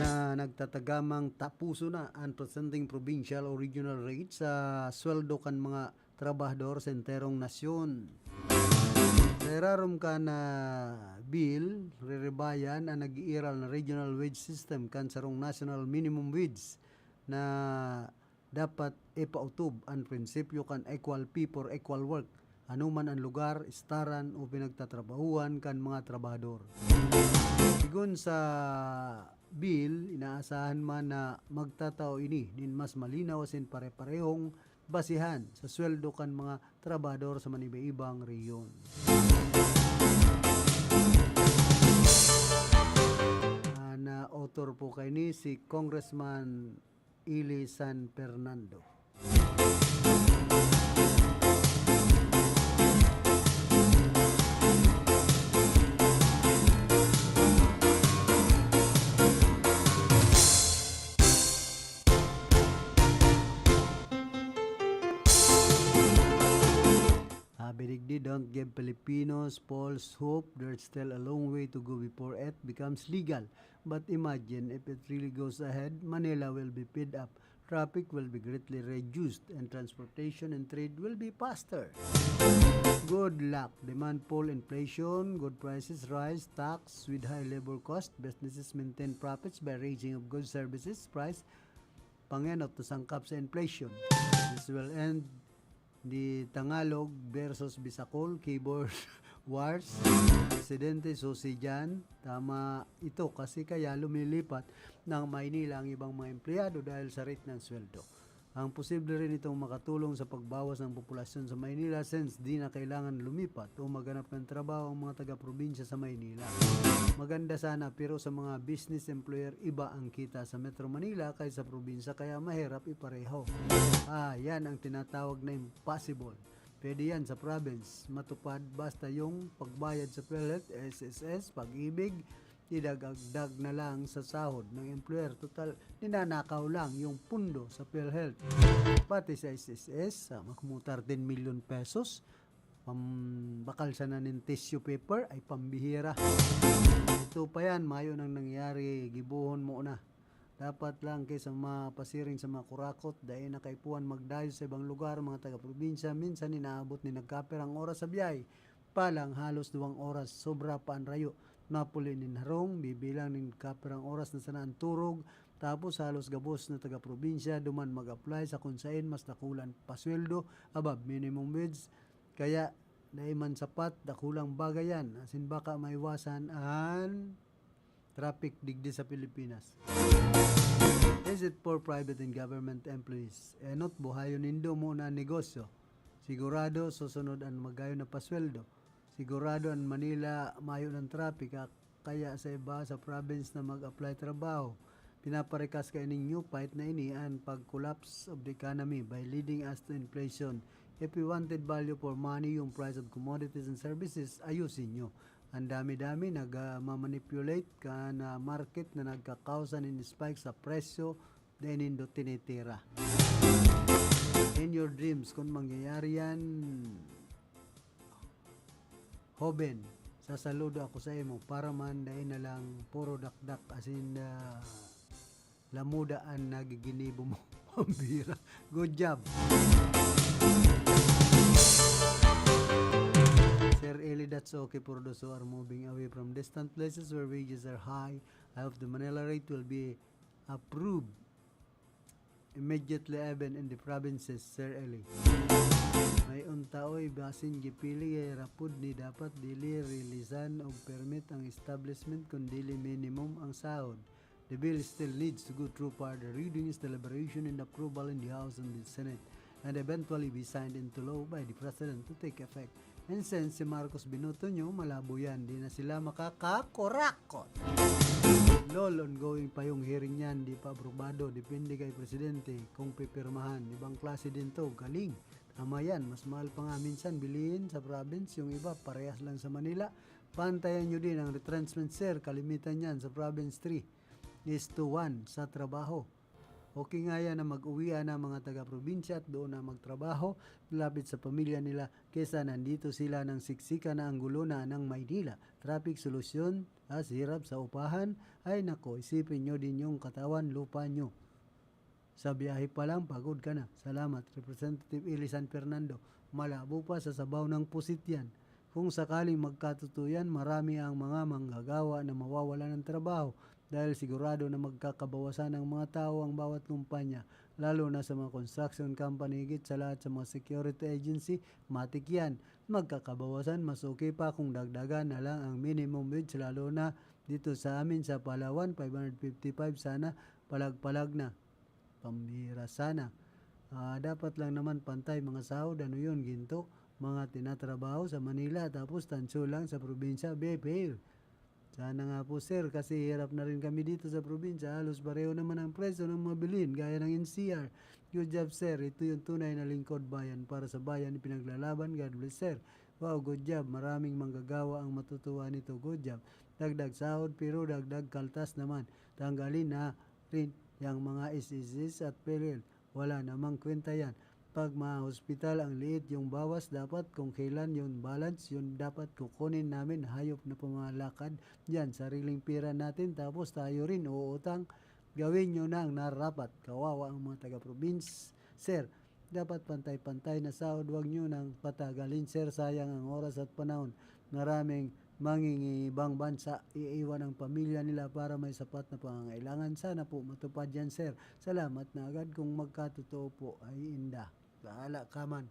na nagtatagamang tapuson na ang presenteng provincial o regional rate sa sweldo kan mga trabahador sa enterong nasyon. Sa irarom kan bill, rerebayan an nag-iiral na regional wage system kan sarong national minimum wage na dapat ipautob an prinsipyo kan equal pay for equal work, anoman an lugar, estaran o pinagtatrabahuhan kan mga trabahador. Sigon sa bill, inaasahan man na magtatao ini nin mas malinaw asin pare-parehong basihan sa sweldo kan mga trabahador sa maniba-ibang rehiyon. An, ah, author po kaini si Congressman Ili San Fernando. Sabi digdi, "Don't give Filipinos false hope. There's still a long way to go before it becomes legal. But imagine if it really goes ahead, Manila will be fed up. Traffic will be greatly reduced and transportation and trade will be faster." Good luck. Demand pull inflation, good prices rise, tax with high labor cost, businesses maintain profits by raising of goods services price, pangenot na sangkap sa inflation. This will end the Tagalog versus Bisacol keyboard wars. Presidente Susi dyan, tama ito kasi kaya lumilipat ng Maynila ang ibang mga empleyado dahil sa rate ng sweldo. Ang posible rin itong makatulong sa pagbawas ng populasyon sa Maynila since di na kailangan lumipat o maghanap ng trabaho ang mga taga-probinsya sa Maynila. Maganda sana, pero sa mga business employer, iba ang kita sa Metro Manila kaysa probinsya, kaya mahirap ipareho. Ah, yan ang tinatawag na impossible. Pwede yan sa province matupad basta yung pagbayad sa PhilHealth, S S S, Pag-ibig, idagdag na lang sa sahod ng employer. Total, ninanakaw lang yung pundo sa PhilHealth. Pati sa S S S, ah, makumutar ten milyon pesos, pambakal sana nin tissue paper, ay pambihira. Ito pa yan, mayo nang nangyari, gibohon mo na. Dapat lang kaysa mapasiring sa mga kurakot, dai na kaipuhan magdayo sa ibang lugar, mga taga-probinsya, minsan inaabot ni nagkapirang oras sa biyahe. Palang halos duwang oras, sobra pa an rayo. Napuli nin harong, bibilang nin kapirang oras na sana an turog, tapos halos gabos na taga-probinsya duman mag-apply sa kung saen mas dakulan pasweldo above minimum wage. Kaya, dai man sapat, dakulang bagay yan, asin baka maiwasan an traffic digdi sa Pilipinas. Is it for private and government employees? Enot, buhayon nindo muna an negosyo. Sigurado, susunod an magayon na pasweldo. Sigurado an Manila mayo ng traffic, ah, kaya sa iba sa province na mag-apply trabaho. Pinaparekas kaining new fight na ini an pag-collapse of the economy by leading us to inflation. If we wanted value for money, yung price of commodities and services, ayusin nyo. Ang dami-dami nagmamanipulate kan, ah, market na nagkakausa nin spike sa presyo, dai nindo tinitira. In your dreams, kung mangyayari yan, Hoben, sasaludo ako sa imo, para man dai na lang puro dakdak asin, ah, lamuda an nagiginibo mo. Pambira. Good job. Sir Eli, that's okay for those who are moving away from distant places where wages are high. I hope the Manila rate will be approved immediately even in the provinces, Sir Eli. May unta oy, basin gipili, eh, rapod ni dapat dili releasan og permit ang establishment kun dili minimum ang sahod. The bill still needs to go through further readings, deliberation, and approval in the House and the Senate, and eventually be signed into law by the President to take effect. And since si Marcos binoto nyo, malabo yan. Di na sila makakakurakot. Lol, ongoing pa yung hearing niyan, di pa aprobado. Depende kay Presidente kung pipirmahan. Ibang klase din to, galing. Tama yan, mas mahal pa nga minsan bilihin sa province, yung iba parehas lang sa Manila. Pantayan nyo din ang retrenchment, sir, kalimitan yan sa province three. is to one sa trabaho. Okay nga yan na mag-uwian na mga taga-probinsya at doon na magtrabaho lapit sa pamilya nila kesa nandito sila nang siksikan na ang gulo na ng Maynila. Traffic, solusyon, as hirap sa upahan. Ay nako, isipin nyo din yung katawan, lupa nyo. Sa biyahe pa lang, pagod ka na. Salamat, Representative Eli San Fernando. Malabo pa sa sabaw ng pusit yan. Kung sakaling magkatotoo yan, marami ang mga manggagawa na mawawalan ng trabaho dahil sigurado na magkakabawasan ng mga tao ang bawat kumpanya, lalo na sa mga construction company, higit sa lahat sa mga security agency, matik yan. Magkakabawasan, mas okay pa kung dagdagan na lang ang minimum wage, lalo na dito sa amin sa Palawan, five hundred fifty-five sana, palag-palag na. Pambira sana. Ah, dapat lang naman pantay mga sahod, ano yun, ginto, mga tinatrabaho sa Manila, tapos tansol lang sa probinsya, be, fair. Sana nga po, sir, kasi hirap na rin kami dito sa probinsya. Halos pareho naman ang presyo ng mga bilhin, gaya ng N C R. Good job, sir. Ito yung tunay na lingkod bayan para sa bayan, pinaglalaban. God bless, sir. Wow, good job. Maraming manggagawa ang matutuwa nito. Good job. Dagdag sahod, pero dagdag kaltas naman. Tanggalin na rin yang mga S S S at PhilHealth. Wala namang kwenta yan. Pag mahospital ang liit yung bawas, dapat kung kailan yung balance, yun dapat kukunin namin. Hayop na pumalakad dyan, sariling pera natin, tapos tayo rin uutang. Gawin nyo na ang narapat. Kawawa ang mga taga-province. Sir, dapat pantay-pantay na sahod, wag nyo nang patagalin, sir. Sayang ang oras at panahon. Maraming mangingibang bansa, iiwan ang pamilya nila para may sapat na pangangailangan. Sana po matupad yan, sir. Salamat na agad kung magkatotoo po. Ay, inda. Bahala ka man.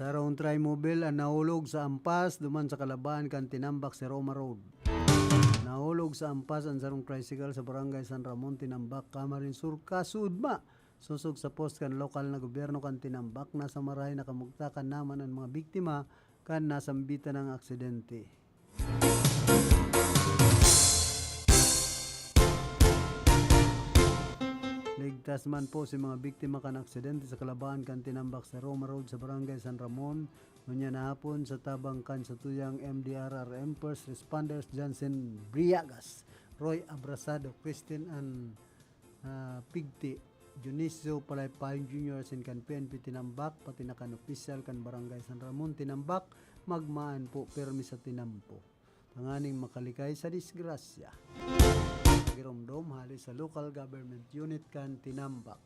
Sarong Trimobile an nahulog sa ampas duman sa kalabaan kan Tinambac sa Roma Road. Nahulog sa ampas an sarong tricycle sa Barangay San Ramon, Tinambac, Camarines Sur, Kasudma. Sosog sa post kan lokal na gobyerno kan Tinambac, nasa marahay na kamugtakan naman an mga biktima kan nasambitan na aksidente. Ligtas man po si mga biktima kan aksidente sa kalabaan kan Tinambac sa Roma Road sa Barangay San Ramon, ngunyan hapon sa tabang kan satuyang M D R R M first responders Jansen Briagas, Roy Abrasado, Christine Ann, ah, Pigti, Dionisio Palaypayon Junior asin kan P N P Tinambac, pati na kan opisyal kan Barangay San Ramon, Tinambac, magmaan po pirmi sa tinampo tanganing makalikay sa disgrasya. Giromdom hali sa Local Government Unit kan Tinambac.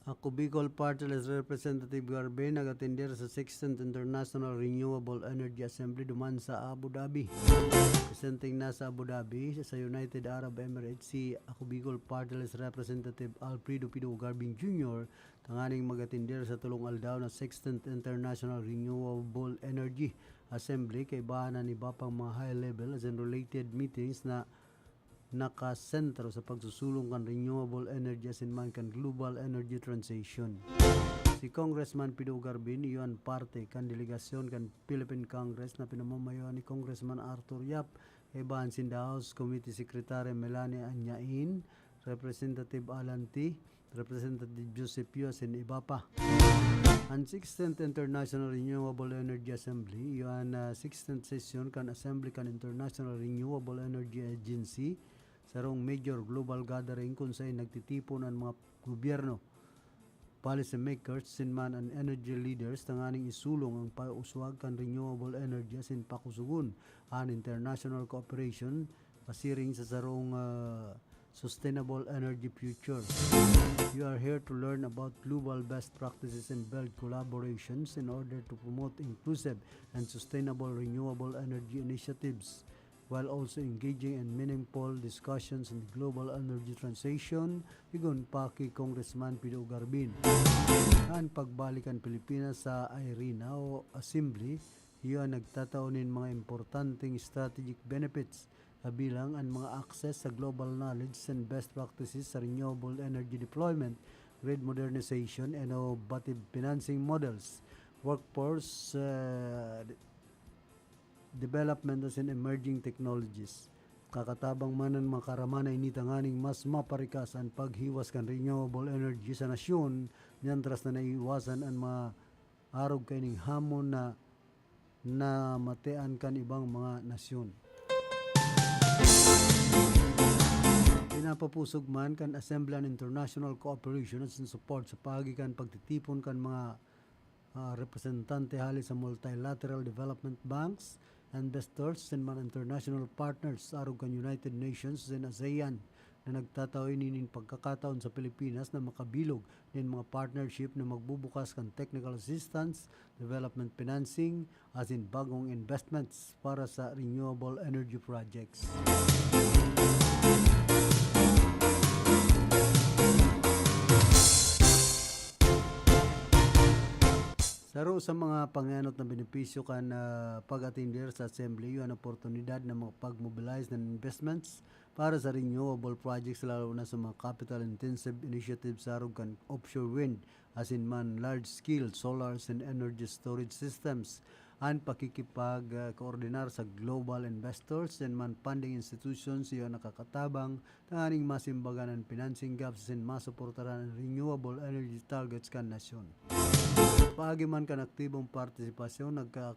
Ako Bicol Party List Representative Garbe nag-atender sa sixteenth International Renewable Energy Assembly duman sa Abu Dhabi. Presenting na sa Abu Dhabi, sa United Arab Emirates, si Ako Bicol Party List Representative Alfredo Pido Garbin Junior tanganing mag-atender sa tolong aldaw na sixteenth International Renewable Energy Assembly, kaibahan na iba pang mga high-level asin related meetings na nakasentro sa pagsusulong kan renewable energy asin man kan global energy transition. Si Congressman Pido Garbin iyo an parte kan delegasyon kan Philippine Congress na pinamamayoan ni Congressman Arthur Yap, kaibahan sinda House Committee Secretary Melanie Anyain, Representative Alan Ty, Representative Joseph Yap asin iba pa. An sixteenth International Renewable Energy Assembly iyo an, ah, sixteenth session kan Assembly kan International Renewable Energy Agency, sarong major global gathering kun saen nagtitipon an mga gobyerno, policymakers, asin man an energy leaders tanganing isulong ang pag-uswag kan renewable energy asin pakusugon an international cooperation pasiring sa sarong, ah, sustainable energy future. You are here to learn about global best practices and build collaborations in order to promote inclusive and sustainable renewable energy initiatives, while also engaging in meaningful discussions in the global energy transition, sigon pa ki Congressman Pido Garbin. An pagbalik kan Pilipinas sa IRENA o Assembly, iyo an nagtatao nin mga importanteng strategic benefits, kabilang an mga access sa global knowledge and best practices sa renewable energy deployment, grid modernization, innovative financing models, workforce, uh, development asin emerging technologies. Kakatabang man an mga karamanan ini tanganing mas maparikas an paghiwas kan renewable energy sa nasyon, mientras na naiiwasan an mga arog kaining hamon na namatean kan ibang mga nasyon. Pinapapusog man kan Assembly an international cooperation asin support sa paagi kan pagtitipon kan mga, ah, representante hali sa multilateral development banks, investors, asin mga international partners, arog kan United Nations asin ASEAN, na nagtatao ini nin pagkakataon sa Pilipinas na makabilog nin mga partnership na magbubukas kan technical assistance, development financing, asin bagong investments para sa renewable energy projects. Saro sa mga pangenot na benepisyo kan, ah, pag-atender sa Assembly, iyo an oportunidad na makapag-mobilize ng investments para sa renewable projects, lalo na sa mga capital-intensive initiatives sa arog kan offshore wind, asin man large-scale solar and energy storage systems. An pakikipag, ah, koordinar sa global investors asin man funding institutions, iyo nakakatabang tanganing masimbagan an financing gaps asin masuportaran an renewable energy targets kan nasyon. Paagi man kan aktibong partisipasyon, nagka-,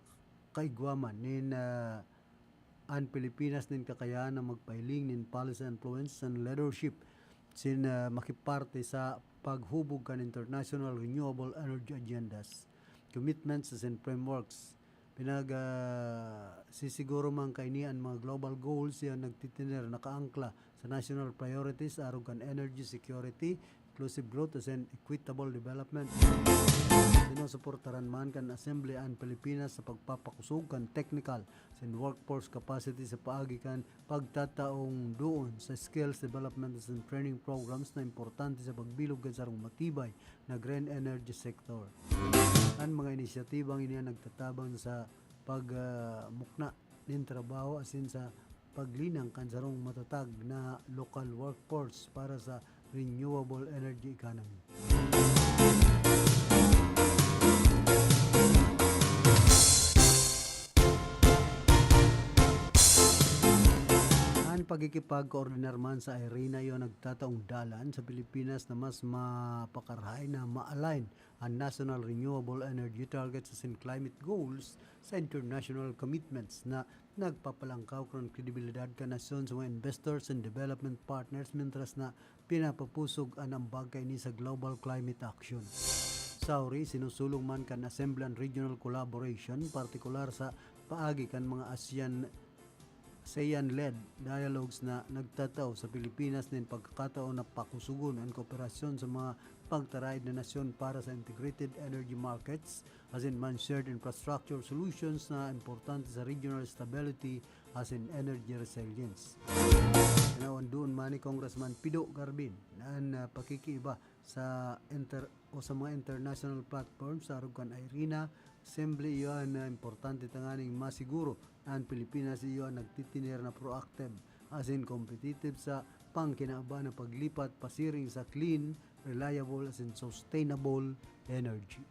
kaigwa man nin, ah, an Pilipinas nin kakayahan na magpahiling nin policy influence and leadership asin, ah, makiparte sa paghubog kan international renewable energy agendas, commitments asin frameworks. Pinag, ah, sisiguro man kaini an mga global goals iyo nagtitiner nakaangkla sa national priorities arog kan energy security, inclusive growth, asin equitable development. Sinusuportaran man kan Assembly an Pilipinas sa pagpapakusog kan technical asin workforce capacity sa paagi kan pagtataong duon sa skills development asin training programs na importante sa pagbilog kan sarong matibay na green energy sector. An mga inisyatibang ini an nagtatabang sa pag, ah, mukna nin trabaho asin sa paglinang kan sarong matatag na lokal workforce para sa renewable energy economy. An pagkikipagkoordinar man sa IRENA iyo nagtataong dalan sa Pilipinas na mas mapakarahay na ma-align an national renewable energy targets asin climate goals sa international commitments na nagpapalangkaw kan kredibilidad kan nasyon sa mga investors and development partners, mientras na pinapapusog an ambag kaini sa global climate action. Sauri, sinusulong man kan Assembly an regional collaboration, partikular sa paagi kan mga ASEAN, ASEAN-led dialogues na nagtatao sa Pilipinas nin pagkakataon na pakusugon an kooperasyon sa mga pagtaraid na nasyon para sa integrated energy markets, asin man shared infrastructure solutions na importante sa regional stability asin energy resilience. Tanawan duon man ni Congressman Pido Garbin na an, ah, pakikiiba sa inter-, o sa mga international platforms sa arog kan IRENA, Assembly iyo an, ah, importante tanganing masiguro na an Pilipinas iyo an nagtitiner na proactive asin kompetitive sa pangkinaban na paglipat pasiring sa clean, reliable asin sustainable energy.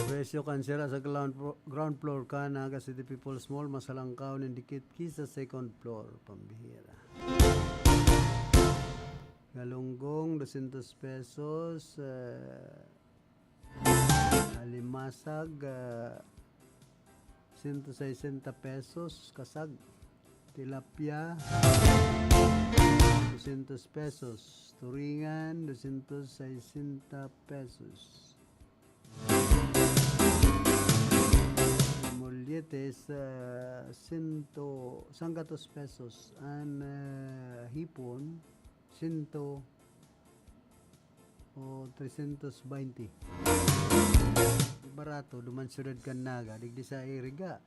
Presyo kan sira sa ground flo-, ground floor kan Naga City People's Mall, mas halangkaw nin dikit ki sa second floor. Pambihira. Galunggong, doscientos pesos. Eh, alimasag, ah, ciento sesenta pesos. Kasag, tilapia, doscientos pesos. Turingan, doscientos sesenta pesos. Molletes, ah, sento, sanggatos pesos. An, ah, hipon, sento o trescientos baynte. Barato, duman syudad kan Naga, digdi sa Iriga.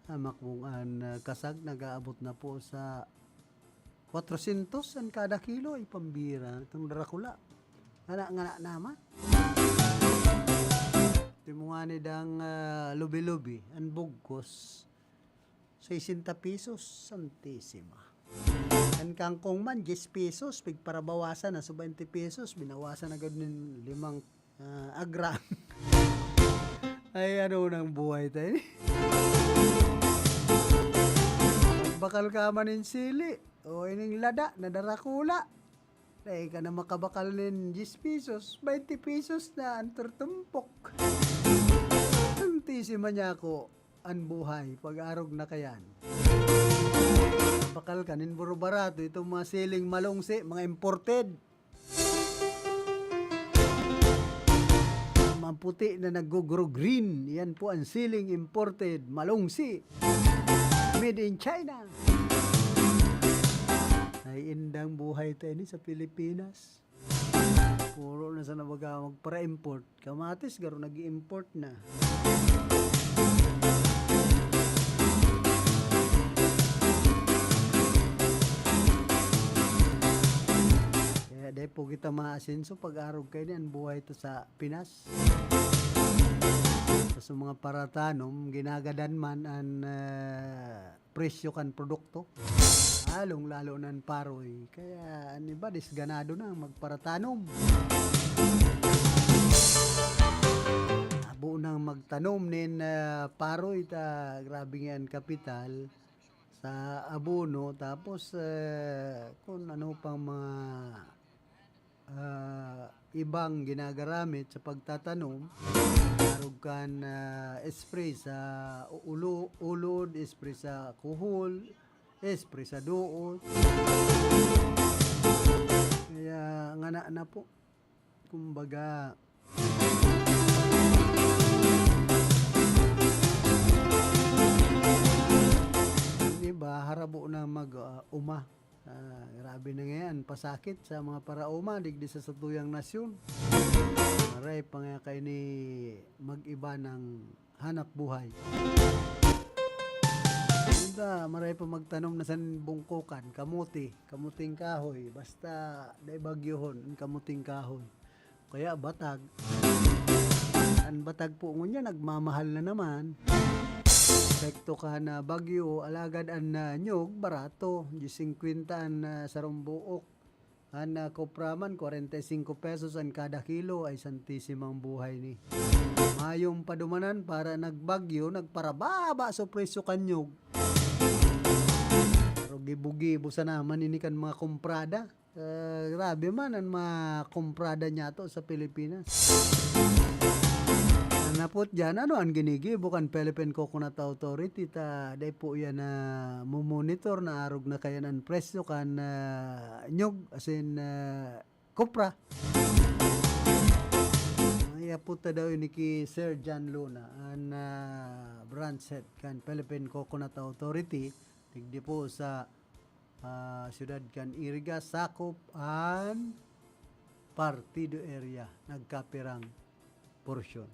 Hamak mong an, ah, kasag nag-aabot na po sa kwatrosyentos an kada kilo. Ay, pambira. Itong Dracula. Ngana, ngana naman. Ito mo nga ni dang, ah, lubi-lubi, an bugkos, sesenta pesos. Santisima. An kangkong man, diyes pesos. Pigparabawasan na sa baynte pesos. Binawasan na gud nin limang, ah, agram. Ay, ano nang buhay tayo? Bakal ka man nin sili. O ining lada, na Dracula. Dai ka na makabakal nin diyes pesos, baynte pesos na an turtumpok. Santisima niya ako, an buhay, pag-arog na kayan. Bakal ka nin buro-barato, itong mga siling malungsi, mga imported. Maputi na nag-grow green, yan po ang siling imported, malungsi. Made in China. Ay, indang buhay tayo ni sa Pilipinas. Puro na sana baga magpara-import. Kamatis, garo nag-i-import na. Kaya dai po kita maasenso pag-arog kaini, an buhay ta sa Pinas. Sa mga paratanom, ginagadan man an, ah, presyo kan produkto. Lalong-lalo na an paroy. Kaya an iba, disganado na magparatanom. Abo nang magtanom nin, ah, paroy ta, grabe nga an kapital sa abono. Tapos, ah, kung ano pang mga ah, ibang ginagaramit sa pagtatanom, arog kan, ah, spray sa ulo-, ulod, spray sa kuhol, spray sa duot. Kaya ngana na po. Kumbaga, yung iba, harabo na mag, ah, uma. Ah, grabe na ngayan, pasakit sa mga paraoma digdi sa satuyang nasyon. Maray pa nga kaini mag-iba ng hanap buhay. Ito, maray pa magtanom na san bungkukan, kamote, kamuting kahoy, basta dai bagyohon ang kamuting kahoy. Kaya batag. An batag po ngunyan, nagmamahal na naman. Epekto kan bagyo, alagad an, ah, niyog, barato. Diyes singkwenta an, ah, sarong buok. An, ah, kopra man, kwarenta y singko pesos an kada kilo, ay santisimang buhay ni. Mayong padumanan, para nagbagyo, nagparababa sa presyo kan nyog. Pero gibo-gibo sana man ini kan mga komprada. Ah, grabe man an mga komprada niyato sa Pilipinas. Napot diyan, ano an ginigibo kan Philippine Coconut Authority ta dai po yan na mumonitor na arog na kayan an presyo kan, ah, nyog, asin, ah, kopra. Ay, aputa daw ini ki Sir John Luna, an, ah, branch head kan Philippine Coconut Authority, digdi po sa, ah, siyudad kan Iriga, sakop an Partido area, nagkapirang porsyon.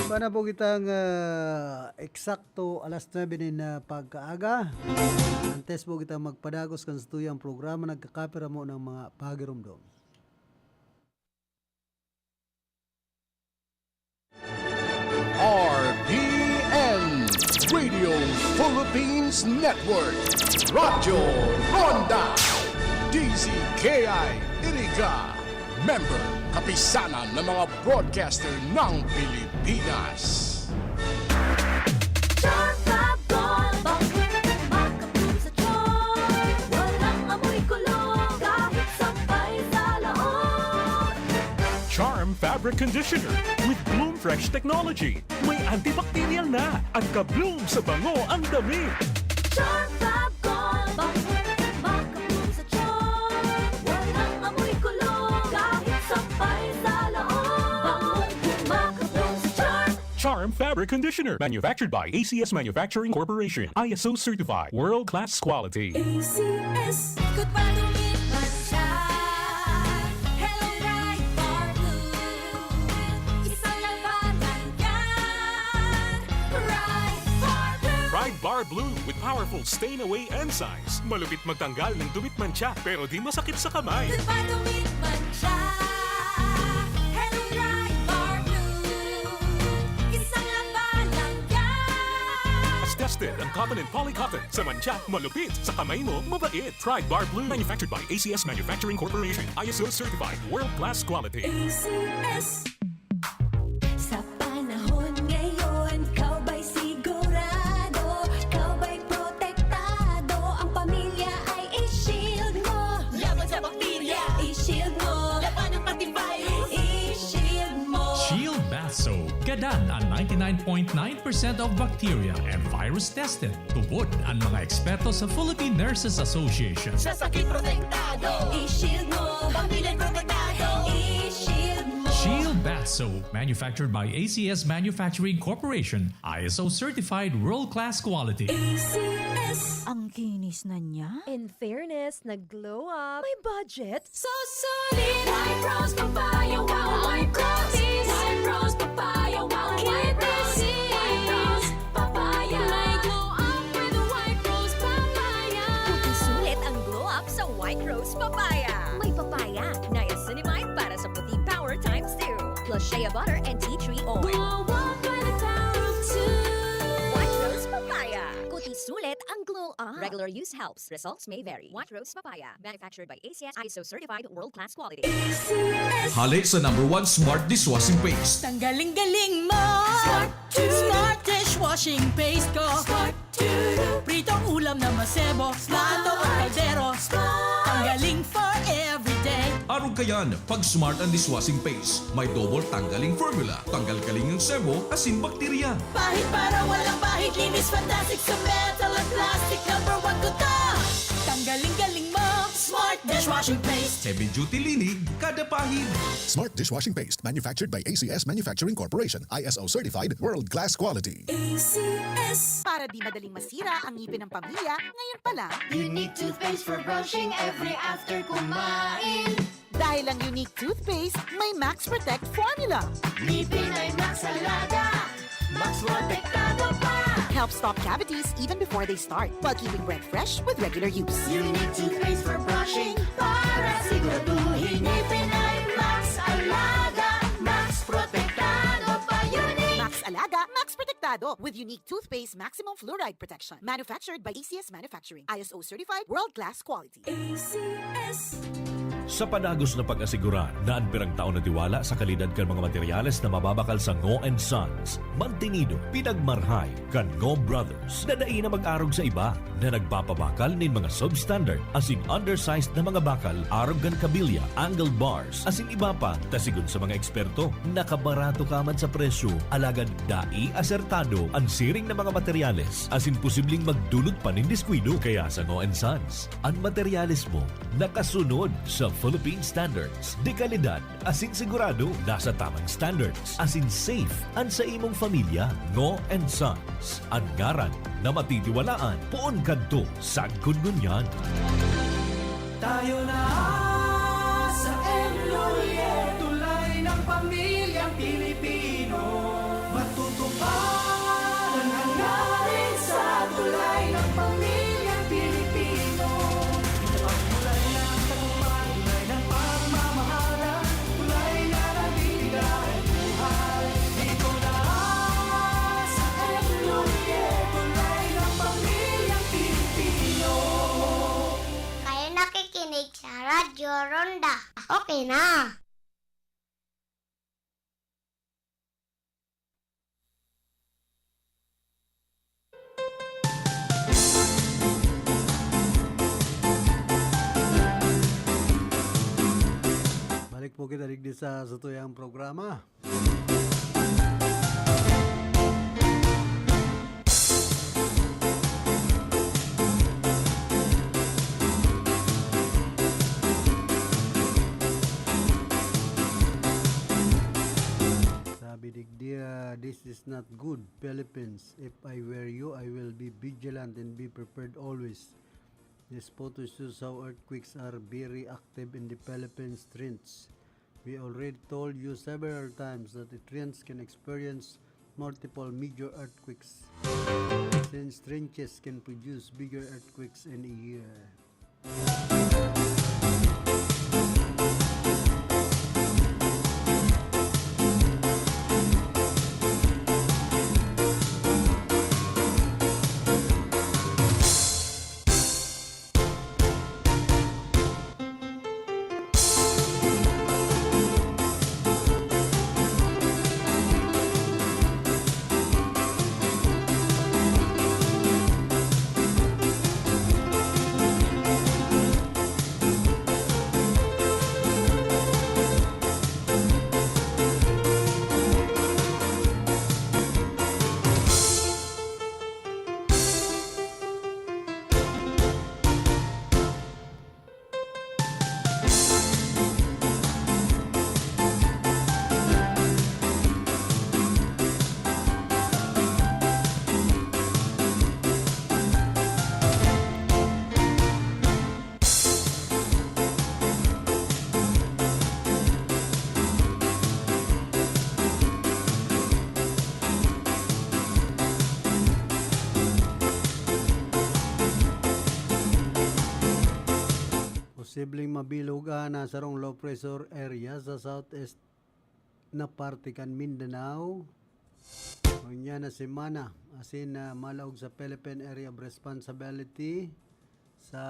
Iba na po kitang, ah, eksakto alas nuebe nin, ah, pagkaaga. Antes po kita magpadagos kan satuyang programa, nagkakapira mo ng mga pagirumdom. R P N, Radio Philippines Network, Radyo Ronda, D Z K I Iriga, member, kapisanan ng mga broadcaster ng Pilipinas. Charm Fab Gold, bangkong makabloom sa charm. Walang amoy kulog, kahit sampay sa laot. Charm Fabric Conditioner with Bloom Fresh Technology. May antibacterial na at ka-bloom sa bango ang damit. Charm Fab Gold, bangkong makabloom sa charm. Walang amoy kulog, kahit sampay sa laot. Bangkong makabloom sa charm. Charm Fabric Conditioner, manufactured by A C S Manufacturing Corporation, I S O certified, world-class quality. A C S. Goodbye to meat mancha. Hello, Pride Bar Blue. Isang labanan yan. Pride Bar Blue. Pride Bar Blue with powerful stain away enzymes. Malupit magtanggal ng dumi't mancha pero di masakit sa kamay. Goodbye to meat mancha. Hello, Pride Bar Blue. Isang labanan yan. Tested ang cotton and polycotton. Sa mancha, malupit. Sa kamay mo, mabait. Pride Bar Blue. Manufactured by A C S Manufacturing Corporation. I S O certified. World class quality. A C S. Sa panahon ngayon, ikaw ba'y sigurado? Ikaw ba'y protektado? Ang pamilya ay i-shield mo. Laban sa bakterya, i-shield mo. Labanan pati virus, i-shield mo. Shield Bath Soap. Gadan ang ninety-nine point nine percent of bacteria and virus tested. Tubod ang mga eksperto sa Philippine Nurses Association. Sa sakit protektado, i-shield mo. Pamilya protektado, i-shield mo. Shield Bath Soap, manufactured by A C S Manufacturing Corporation, I S O certified world-class quality. A C S. Ang kinis na niya. In fairness, nag-glow up. May budget. So solid! White Rose Papaya, wow! White Rose! White Rose Papaya, wow! White Rose! White Rose Papaya! May glow up with White Rose Papaya! Puti sulit ang glow up sa White Rose Papaya. May papaya, niacinamide para sa puti power times two. Plus shea butter and tea tree oil. Glow up by the power of two. White Rose Papaya. Puti sulit ang glow up. Regular use helps. Results may vary. White Rose Papaya. Manufactured by A C S, I S O certified, world class quality. Hale sa number one smart dishwashing paste. Tanggaling galing mo! Smart! Smart dishwashing paste ko! Smart! Prito ulam na masebo, plato o kaldero. Tanggaling for everyday. Arog kayan, pag smart ang dishwashing paste, may double tanggaling formula. Tanggal kaling ang sebo, asin bakterya. Pahid para walang bahid, linis fantastic sa metal at plastic. Number one ko to! Tanggaling galing mo, Smart Dishwashing Paste. Heavy duty linig, kada pahid. Smart Dishwashing Paste, manufactured by A C S Manufacturing Corporation, I S O certified, world class quality. A C S. Para di madaling masira ang ngipin ng pamilya, ngayon pa lang. Unique toothpaste for brushing every after kumain. Dahil ang Unique Toothpaste may Max Protect Formula. Ngipin ay Max Alaga, Max Protektado pa. Helps stop cavities even before they start, while keeping breath fresh with regular use. Unique Toothpaste for brushing para siguraduhin ngipin ay Max Alaga, Max Protektado pa. Unique! Max Alaga Ka, Max Protektado with unique toothpaste maximum fluoride protection. Manufactured by A C S Manufacturing. I S O certified, world-class quality. A C S. Sa padagos na pag-asigurar na an pirang taon na tiwala sa kalidad kan mga materyales na mababakal sa Ngo and Sons, mantinido, pinagmarhay kan Ngo Brothers na dai na mag-arog sa iba, na nagpapabakal nin mga substandard asin undersized na mga bakal arog kan kabilya, angle bars, asin iba pa, ta sigon sa mga eksperto, nakabarato ka man sa presyo, alagad dai asertado an siring na mga materyales, asin posibleng magdulot pa nin diskuido. Kaya sa Ngo and Sons, an materyales mo nakasunod sa Philippine standards de kalidad asin sigurado nasa tamang standards asin safe an sa imong pamilya. Ngo and Sons, an ngaran na matitiwalaan poon kadto sagkod ngunyan. Tayo na sa M Lhuillier, tulay ng pamilyang Pilipino. Matutupad ang hangarin sa tulay ng pamilyang Pilipino. Ito ang tulay ng tagumpay, tulay ng pagmamahalan, tulay na nagbibigay buhay. Ito na sa M Lhuillier, tulay ng pamilyang Pilipino. Kayo nakikinig sa Radyo Ronda. Okay na. Balik po kita digdi sa satuyang programa. Sabi digdi, ah, "This is not good, Philippines. If I were you, I will be vigilant and be prepared always." This photo shows how earthquakes are very active in the Philippines trench. We already told you several times that the trench can experience multiple major earthquakes, since trenches can produce bigger earthquakes in a year. Posibleng mabilog an sarong low pressure area sa southeast na parte kan Mindanao ngunyan na semana, asin na malaog sa Philippine Area of Responsibility sa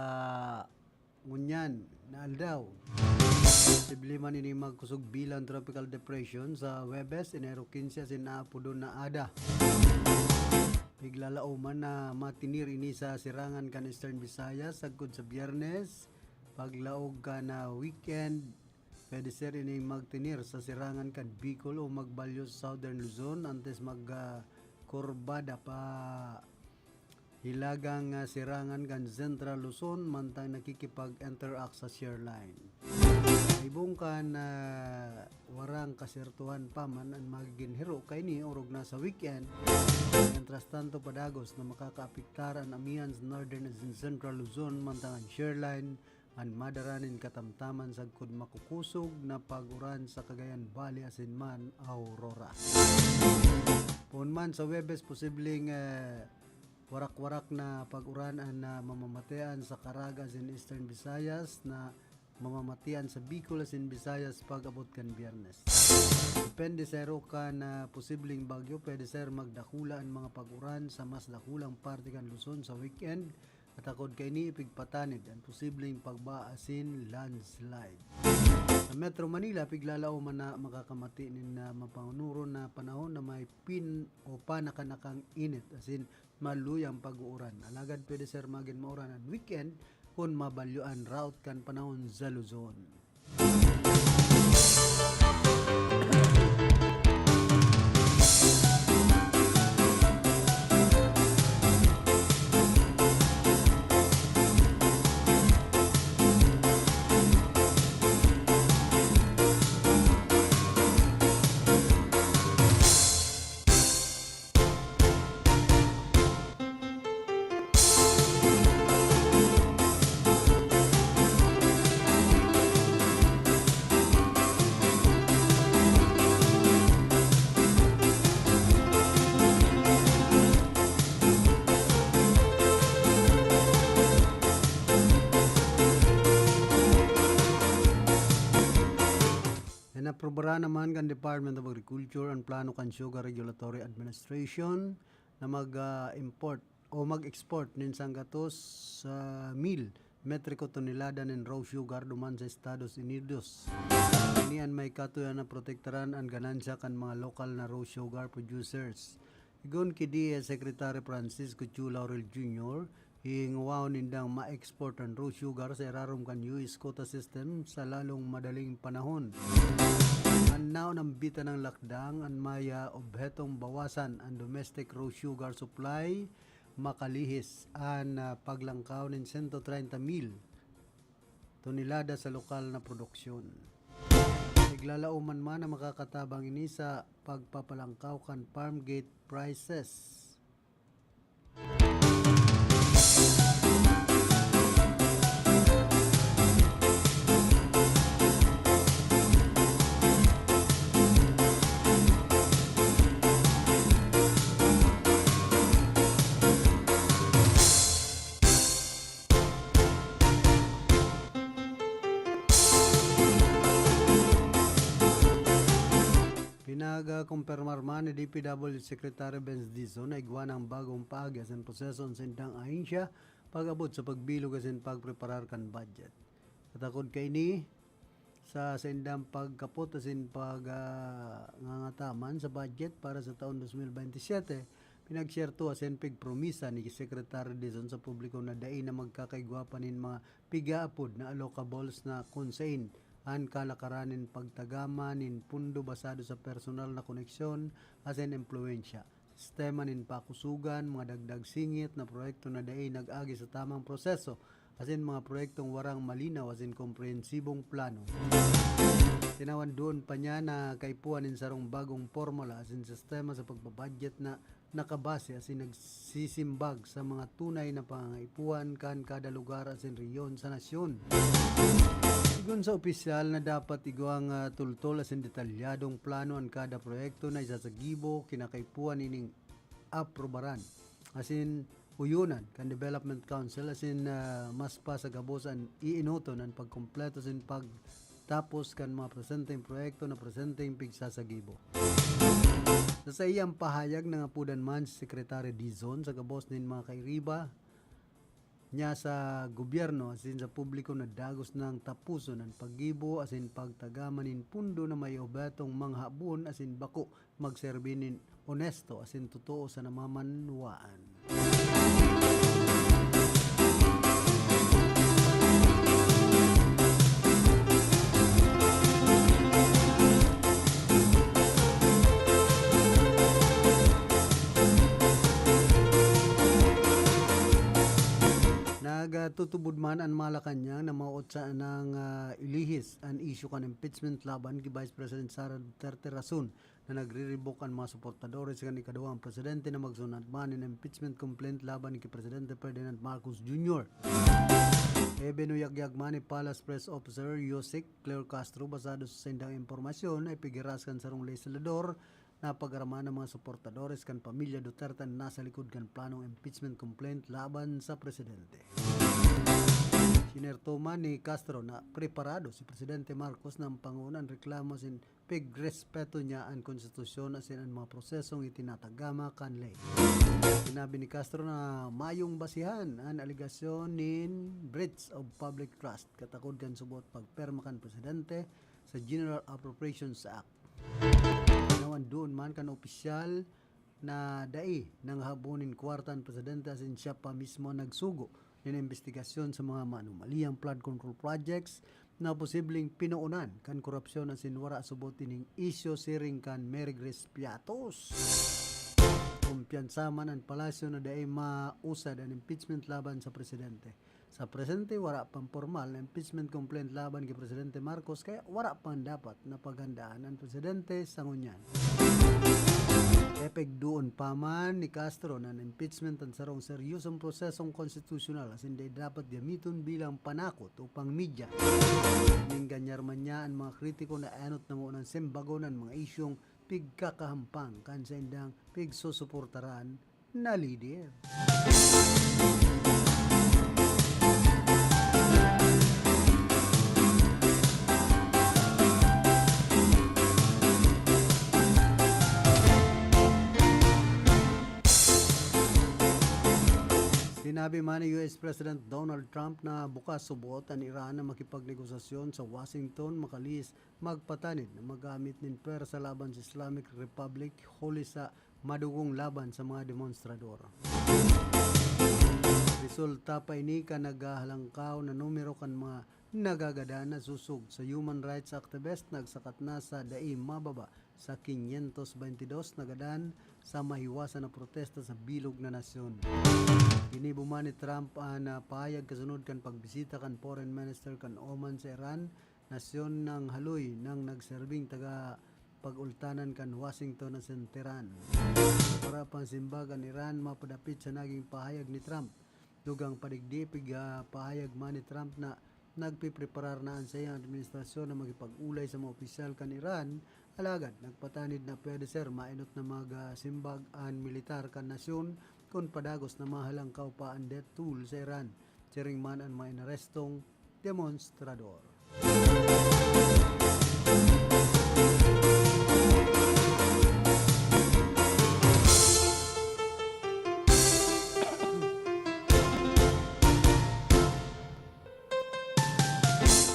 ngunyan na aldaw. Posible man ini magkusog bilang tropical depression sa Huwebes, Enero quince, asin aapodon na ADA. Piglalao man na matinir ini sa sirangan kan Eastern Visayas sagkod sa Biyernes, paglaog kan weekend. Pwede ser ining magtinir sa sirangan kan Bicol o magbalyo sa Southern Luzon antes mag, ah, kurbada pa hilagang, ah, sirangan kan Central Luzon mantang nakikipag-interact sa shear line. Ibong kan, ah, warang kasertuhan pa man an magigin hiro kaini orog na sa weekend. Mientras tanto, padagos na makakaapektar an amihan sa Northern asin Central Luzon mantang an shear line an madara nin katamtaman sagkod makukusog na pag-uran sa Cagayan Valley asin man Aurora. Poon man sa Huwebes, posibleng, eh, warak-warak na pag-uran an, ah, mamamatian sa Caraga asin Eastern Visayas na mamamatian sa Bicol asin Visayas pag-abot kan Biyernes. Depende, sir, kan, ah, posibleng bagyo, pwede, sir, magdakula an mga pag-uran sa mas dakulang parte kan Luzon sa weekend. Katakod kaini, ipigpatanid an posibleng pagbaha asin landslide. Sa Metro Manila, piglalaoman na makakamati nin, ah, mapangunuron na panahon na may pin- o panakanakang init, asin maluyang pag-uuran. Alagad pwede, sir, magin mauran an weekend kun mabalyo an route kan panahon sa Luzon. Inaprobaran naman kan Department of Agriculture an plano kan Sugar Regulatory Administration na mag, ah, import o mag-export nin sanggatos sa mil metriko tonelada nin raw sugar duman sa Estados Unidos. Ini an may katuyan na protektaran an ganansya kan mga lokal na raw sugar producers. Sigon ki D A Secretary Francisco Chu Laurel Junior, hihingowahon nindang ma-export an raw sugar sa irarom kan U S quota system sa lalong madaling panahon. An naon nambitan na lakdang an may, ah, obhetong bawasan an domestic raw sugar supply, makalihis an, ah, paglangkaw nin sento treinta mil tonelada sa lokal na produksyon. Naglalaoman man na makakatabang ini sa pagpapalangkaw kan farm gate prices. Pinag-kumpirmar man ni D P W Secretary Benz Dizon na igwa na an bagong paagi asin proseso an saindang ahensya pag-abot sa pagbilog asin pagpreparar kan budget. Katakod kaini, sa saindang pagkapot asin pag, ah, ngangataman sa budget para sa taon dos mil bente siyete, pinagsyerto asin pigpromisa ni Secretary Dizon sa publiko na dai na magkakaigwa pa nin mga pigaapod na allocables na kun sain an kalakaran nin pagtagama nin pundo basado sa personal na koneksyon asin impluwensya, sistema nin pakusogan, mga dagdag singit na proyekto na dai nag-agi sa tamang proseso, asin mga proyektong warang malinaw asin komprehensibong plano. Tinawan duon pa niya na kaipuhan nin sarong bagong pormula asin sistema sa pagbabudget na nakabase asin nagsisimbag sa mga tunay na pangangaipuhan kan kada lugar asin rehiyon sa nasyon. Sigon sa opisyal na dapat igwang, ah, tultol asin detalyadong plano an kada proyekto na isasagibo, kinakaipuhan ining aprobaran asin uyonan kan Development Council asin, ah, mas pa sa gabos an iinoton an pagkumpleto asin pagtapos kan mga presenteng proyekto na presenteng pigsasagibo. Sa saiyang pahayag, nangapodan man si Secretary Dizon sa gabos nin mga kairiba niya sa gobyerno asin sa publiko na dagos nang taposon an paggibo asin pagtagama nin pundo na may obhetong manghahabon asin bako magserbi nin onesto asin totoo sa namamanwaan. Nagtutubod man an Malacañang na mawot sanang, ah, ilihis an isyu kan impeachment laban ki Vice President Sara Duterte, rason na nagriribok an mga suportadores kan ikaduwang presidente na magsunod man nin impeachment complaint laban ki Presidente Ferdinand Marcos Junior. Ibinuyagyag man ni Palace Press Officer Yusek Claire Castro, basado sa saindang impormasyon na ipighiras kan sarong legislador na pag-araman ang mga suportadores kan pamilya Duterte na nasa likod kan planong impeachment complaint laban sa presidente. Sinerto man ni Castro na preparado si Presidente Marcos na ampangon an reklamo asin pigrespeto niya an konstitusyon asin an mga prosesong itinatagama kan ley. Sinabi ni Castro na mayong basihan an alegasyon nin breach of public trust katakod kan subot pagpirma kan presidente sa General Appropriations Act. Nawan doon man kan opisyal na dai nangahabo nin kwarta an presidente asin siya pa mismo nagsugo nin imbestigasyon sa mga maanomaliyang flood control projects na posibleng pinoonan kan korupsyon asin wara subot ining isyu siring kan Mary Grace Piatos. Kumpiyansa man an palasyo na dai mausad an impeachment laban sa presidente. Sa presente, wara pang pormal na impeachment complaint laban ki Presidente Marcos, kaya wara pang dapat na paghandaan an presidente sa ngunyan. Epekdoon pa man ni Castro na an impeachment an sarong seryosong prosesong konstitusyonal asin dai dapat gamiton bilang panakot o pang-media. Ninganyar man niya an mga kritiko na enot na mo nang simbagon an mga isyong pigkakahampang kan saindang pigsusuportaran na lider. Sinabi man ni U S President Donald Trump na bukas subot an Iran na makipagnegosasyon sa Washington makalihis magpatanid na maggamit nin pwersa laban sa Islamic Republic huli sa madugong laban sa mga demonstrador. Resulta pa ini kan naghahalangkaw na numero kan mga nagagadan na susog sa human rights activist nagsakat na sa dai mababa sa quinientos veintidos na gadan sa mahiwasan na protesta sa bilog na nasyon. Ginibo man ni Trump an, ah, pahayag kasunod kan pagbisita kan Foreign Minister kan Oman sa Iran, nasyon nang haloy nang nagserbing taga pag-ultanan kan Washington asin Tehran. Wara pang simbag an Iran mapadapit sa naging pahayag ni Trump. Dugang pa digdi, pig-, ah, pahayag man ni Trump na nagpipreparar na an saiyang administrasyon na makipag-olay sa mga opisyal kan Iran, alagad nagpatanid na pwede ser maenot na magsimbag an militar kan nasyon kun padagos na mahalangkaw pa an death toll sa Iran, siring man an mga inarestong demonstrador.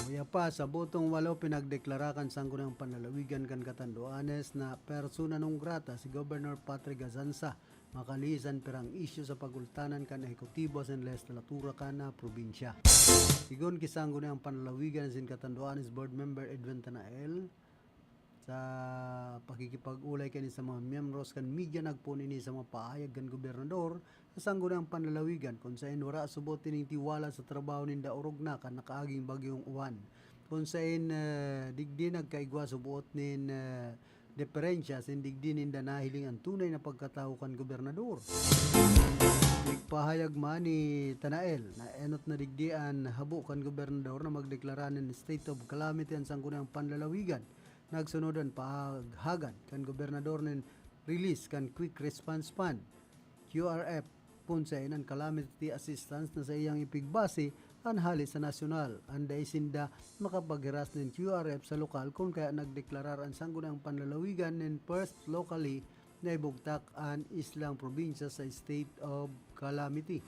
Uya pa, sa botong walo, pinagdeklara kan Sangguniang Panlalawigan kan Catanduanes na persona non grata si Governor Patrick Gasanza, makalihis an pirang isyu sa pag-ultanan kan ehekutibo asin lehislatura kan, ah, probinsya. Sigon ki Sangguniang Panlalawigan asin Catanduanes Board Member Edwin Tanael, sa pakikipag-olay kaini sa mga miyembros kan media, nagpoon ini sa mga pahayag kan gobernador sa Sangguniang Panlalawigan, kun saen wara subot ining tiwala sa trabaho ninda orog na kan nakaaging Bagyong Juan, kun saen, eh, digdi nagkaigwa subot nin, eh, diferensya asin digdi ninda nahiling an tunay na pagkatawo kan gobernador. Nagpahayag man ni Tanael na enot na digdi an habo kan gobernador na magdeklara nin state of calamity an Sangguniang Panlalawigan. Nagsunod an pahaghagad kan gobernador nin release kan Quick Response Fund, Q R F, kun saen an calamity assistance na saiyang ipigbase an hale sa nasyonal. An dai sinda makapaghiras nin Q R F sa lokal, kun kaya nagdeklarar an Sangguniang Panlalawigan nin first locally na ibugtak an islang probinsya sa state of calamity.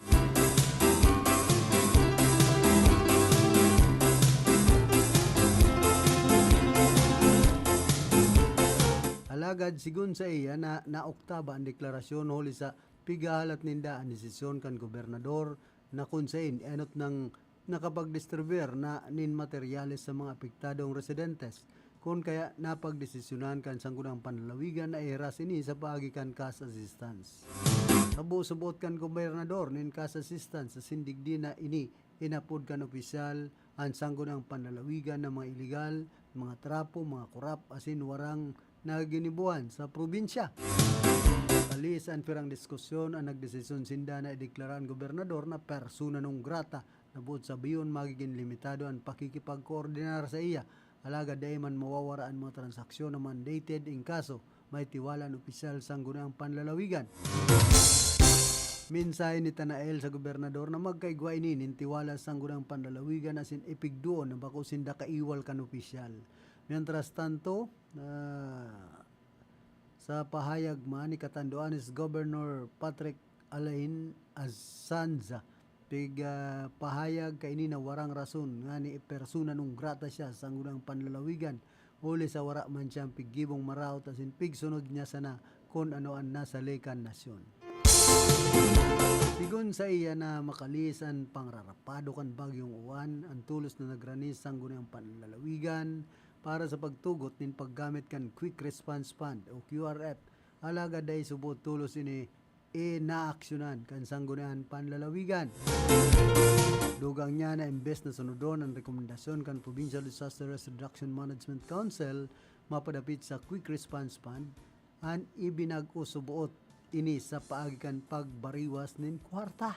Alagad sigon saiya na naoktaba an deklarasyon huli sa pighahalat ninda an desisyon kan gobernador na kun saen enot nang nakapagdistribuyar na nin materyales sa mga apektadong residentes, kun kaya napagdesisyonan kan Sangguniang Panlalawigan na ihiras ini sa paagi kan cash assistance. Habo subot kan gobernador nin cash assistance asin digdi na ini inapod kan opisyal an Sangguniang Panlalawigan na mga iligal, mga trapo, mga korap, asin warang naginibuhan sa probinsya. Palis an pirang diskusyon, an nagdesisyon sinda na ideklara an gobernador na persona non grata na boot sabihon magigin limitado an pakikipagkoordinar saiya, alagad dai man mawawara an mga transaksyon na mandated in kaso may tiwala an opisyal Sangguniang Panlalawigan. Mensahe ni Tanael sa gobernador na magkaigwa ini nin tiwala sa Sangguniang Panlalawigan asin ipigdoon na bako sinda kaiwal kan opisyal. Mientras tanto, ah, sa pahayag man ni Catanduanes Governor Patrick Alain Azanza, pig, ah, pahayag kaini na warang rason ngani persona non grata siya sa sangguniang panlalawigan, huli sa wara man siyang piggibong maraot asin pigsunod niya sana kun ano an nasa ley kan nasyon. Sigon saiya na makalihis an pangrarapado kan bagyong uwan, an tolos na nagrani sa sangguniang panlalawigan para sa pagtugot nin paggamit kan Quick Response Fund o Q R F, alagad dai suboot tolos ini inaaksyonan kan sangguniang panlalawigan. Dugang niya na imbes na sunodon an rekomendasyon kan Provincial Disaster Risk Reduction Management Council mapadapit sa Quick Response Fund, an ibinag-o suboot ini sa paagi kan pagbariwas nin kwarta.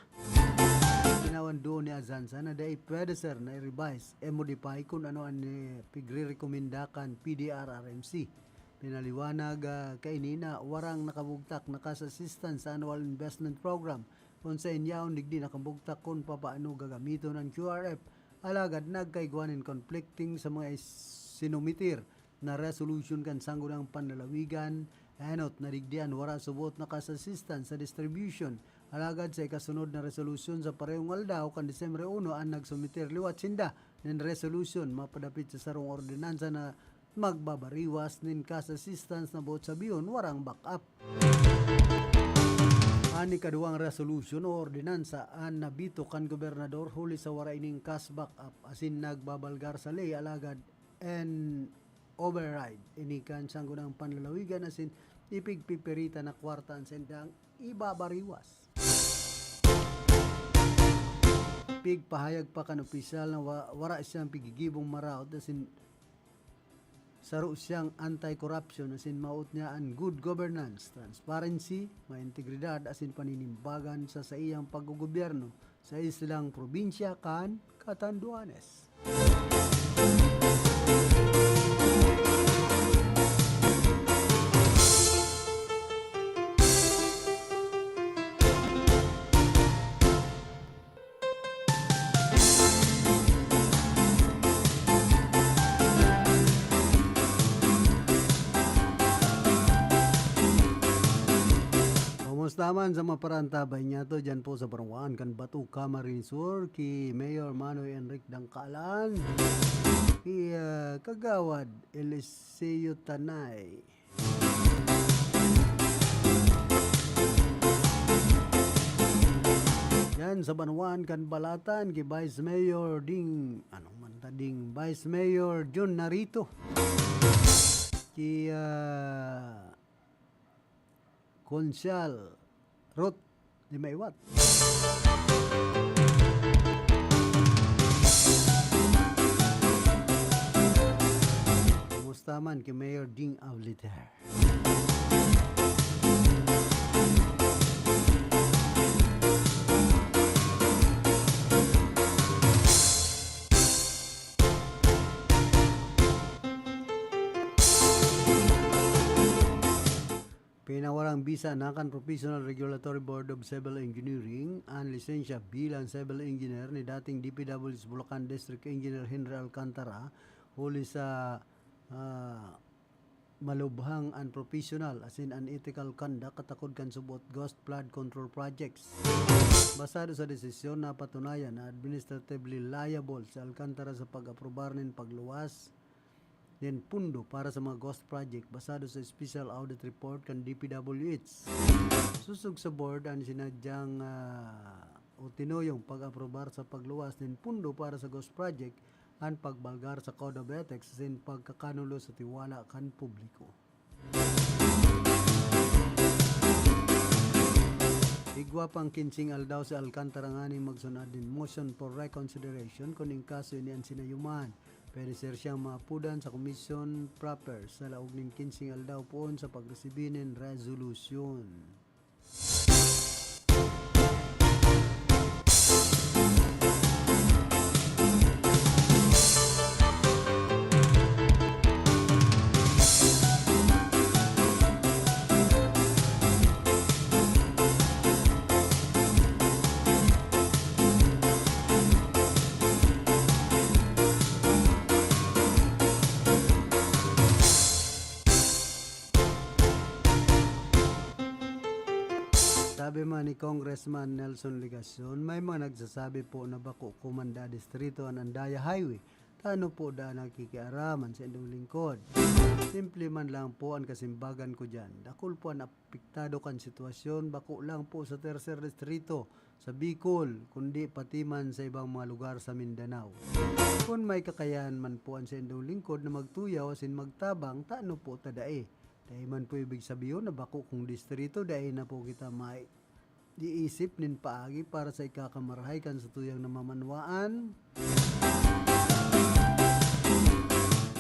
Tinawan duon ni Azanza na dai pwede, sir, na i-revise, i-modify kun ano an, eh, pigrerekomenda kan P D R R M C. Pinaliwanag, ah, kaini na warang nakabugtak na cash assistance sa Annual Investment Program, kun saen yaon digdi nakabugtak kun papaano gagamiton an Q R F. Alagad nagkaigwa nin conflicting sa mga isinumitir na resolution kan sangguniang panlalawigan, enot na digdi an wara suboot na cash assistance sa distribution. Alagad sa ikasunod na resolusyon sa parehong aldaw kan Disyembre uno an nagsumitir liwat sinda nin resolusyon mapadapit sa sarong ordinansa na magbabariwas nin cash assistance na boot sabihon warang back-up. An ikaduwang resolusyon o ordinansa an nabito kan gobernador huli sa wara ining cash back-up asin nagbabalgar sa ley, alagad an override ini kan sangguniang panlalawigan asin ipigpipirita na kwarta an saindang ibabariwas. Pigpahayag pa kan opisyal na wa-, wara siyang pigigibong maraot asin saro siyang anti-corruption asin maot niya an good governance, transparency, may integridad asin paninimbagan sa saiyang paggogobyerno sa islang probinsya kan Catanduanes. Kumusta man sa mga parantabay niyato dyan po sa Banwaan kan Bato, Camarines Sur, ki Mayor Manoy Enric Dangkalan, ki, ah, Kagawad Eliseo Tanay. Yan, sa Banwaan kan Balatan, ki Vice Mayor Ding, ano man ta, Ding, Vice Mayor Jun Narito. Ki, ah, Konsyal Ruth Limaiwat. Kumusta man ki Mayor Ding Avliter? Pinawarang bisa na kan Professional Regulatory Board of Civil Engineering an lisensya bilang civil engineer ni dating D P W H Bulacan District Engineer Henry Alcantara, huli sa, ah, malubhang unprofessional asin unethical conduct katakod kan subot ghost flood control projects. Basado sa desisyon, napatunayan na administratively liable si Alcantara sa pag-aprobar nin pagluwas nin pondo para sa mga ghost project basado sa special audit report kan D P W H. Sosog sa board an sinadyang, ah, o tinuyong pag-aprobar sa pagluwas nin pondo para sa ghost project, an pagbalgar sa Code of Ethics asin pagkakanulos sa tiwala kan publiko. Igwa pang kinseng aldaw si Alcantara nganing magsunod nin motion for reconsideration kun in kaso ini an sinayuman. Pwede siya siyang maapodan sa komisyon proper sa laog nin kinseng aldaw poon sa pagresibi nin resolusyon. Sabi man ni Congressman Nelson Legacion, may mga nagsasabi po na bako kumanda distrito an Andaya Highway. Tano po da nakikiaram an saindong lingkod? Simple man lang po an kasimbagan ko diyan. Dakul po an apektado kan sitwasyon, bako lang po sa Tercer Distrito, sa Bicol, kundi pati man sa ibang mga lugar sa Mindanao. Kun may kakayahan man po an saindong lingkod na magtuyaw asin magtabang, tano po ta dai? Dai man po ibig sabihon na bako kong distrito, dai na po kita maiisip nin paagi para sa ikakamarahay kan satuyang namamanwaan.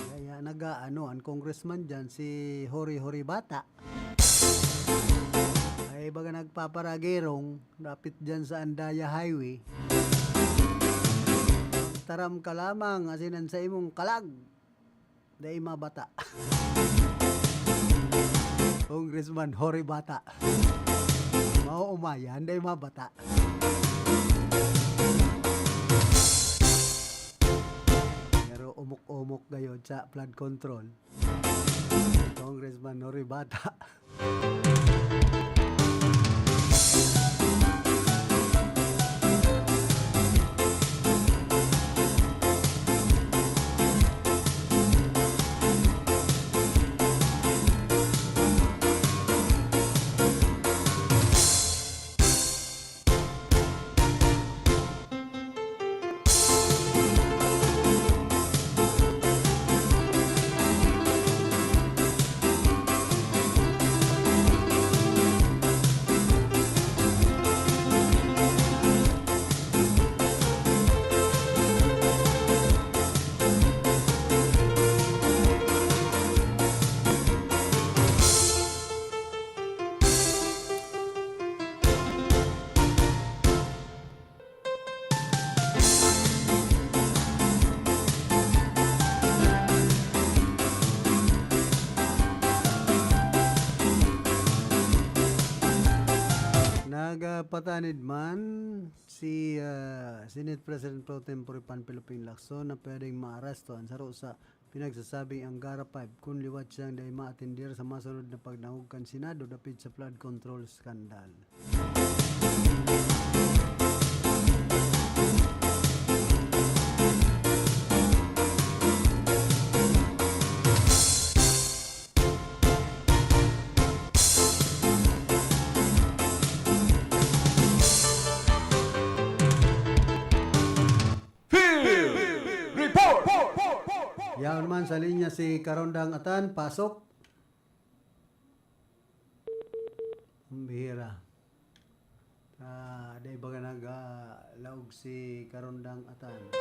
Kaya nag-aano an congressman diyan, si Hori Hori Bata. Ay, baga nagpaparagirong dapit diyan sa Andaya Highway. Taram ka lamang, asin an sa imong kalag. Dai mabata. Congressman Hori Bata. Mauumayan, dai mabata. Pero umok-umok gayod sa flood control. Congressman Hori Bata. Nagpatanid man si, ah, Senate President Pro Tempore Panfilo Ping Lacson na pwedeng maaresto an saro sa pinagsasabing Angara five kun liwat siyang dai maatender sa masunod na pagdangog kan Senado dapit sa flood control scandal. Field Report! Yaon naman sa linya si Karondang Atan, pasok. Ang bihira. Ah, dai baga naglaog si Karondang Atan.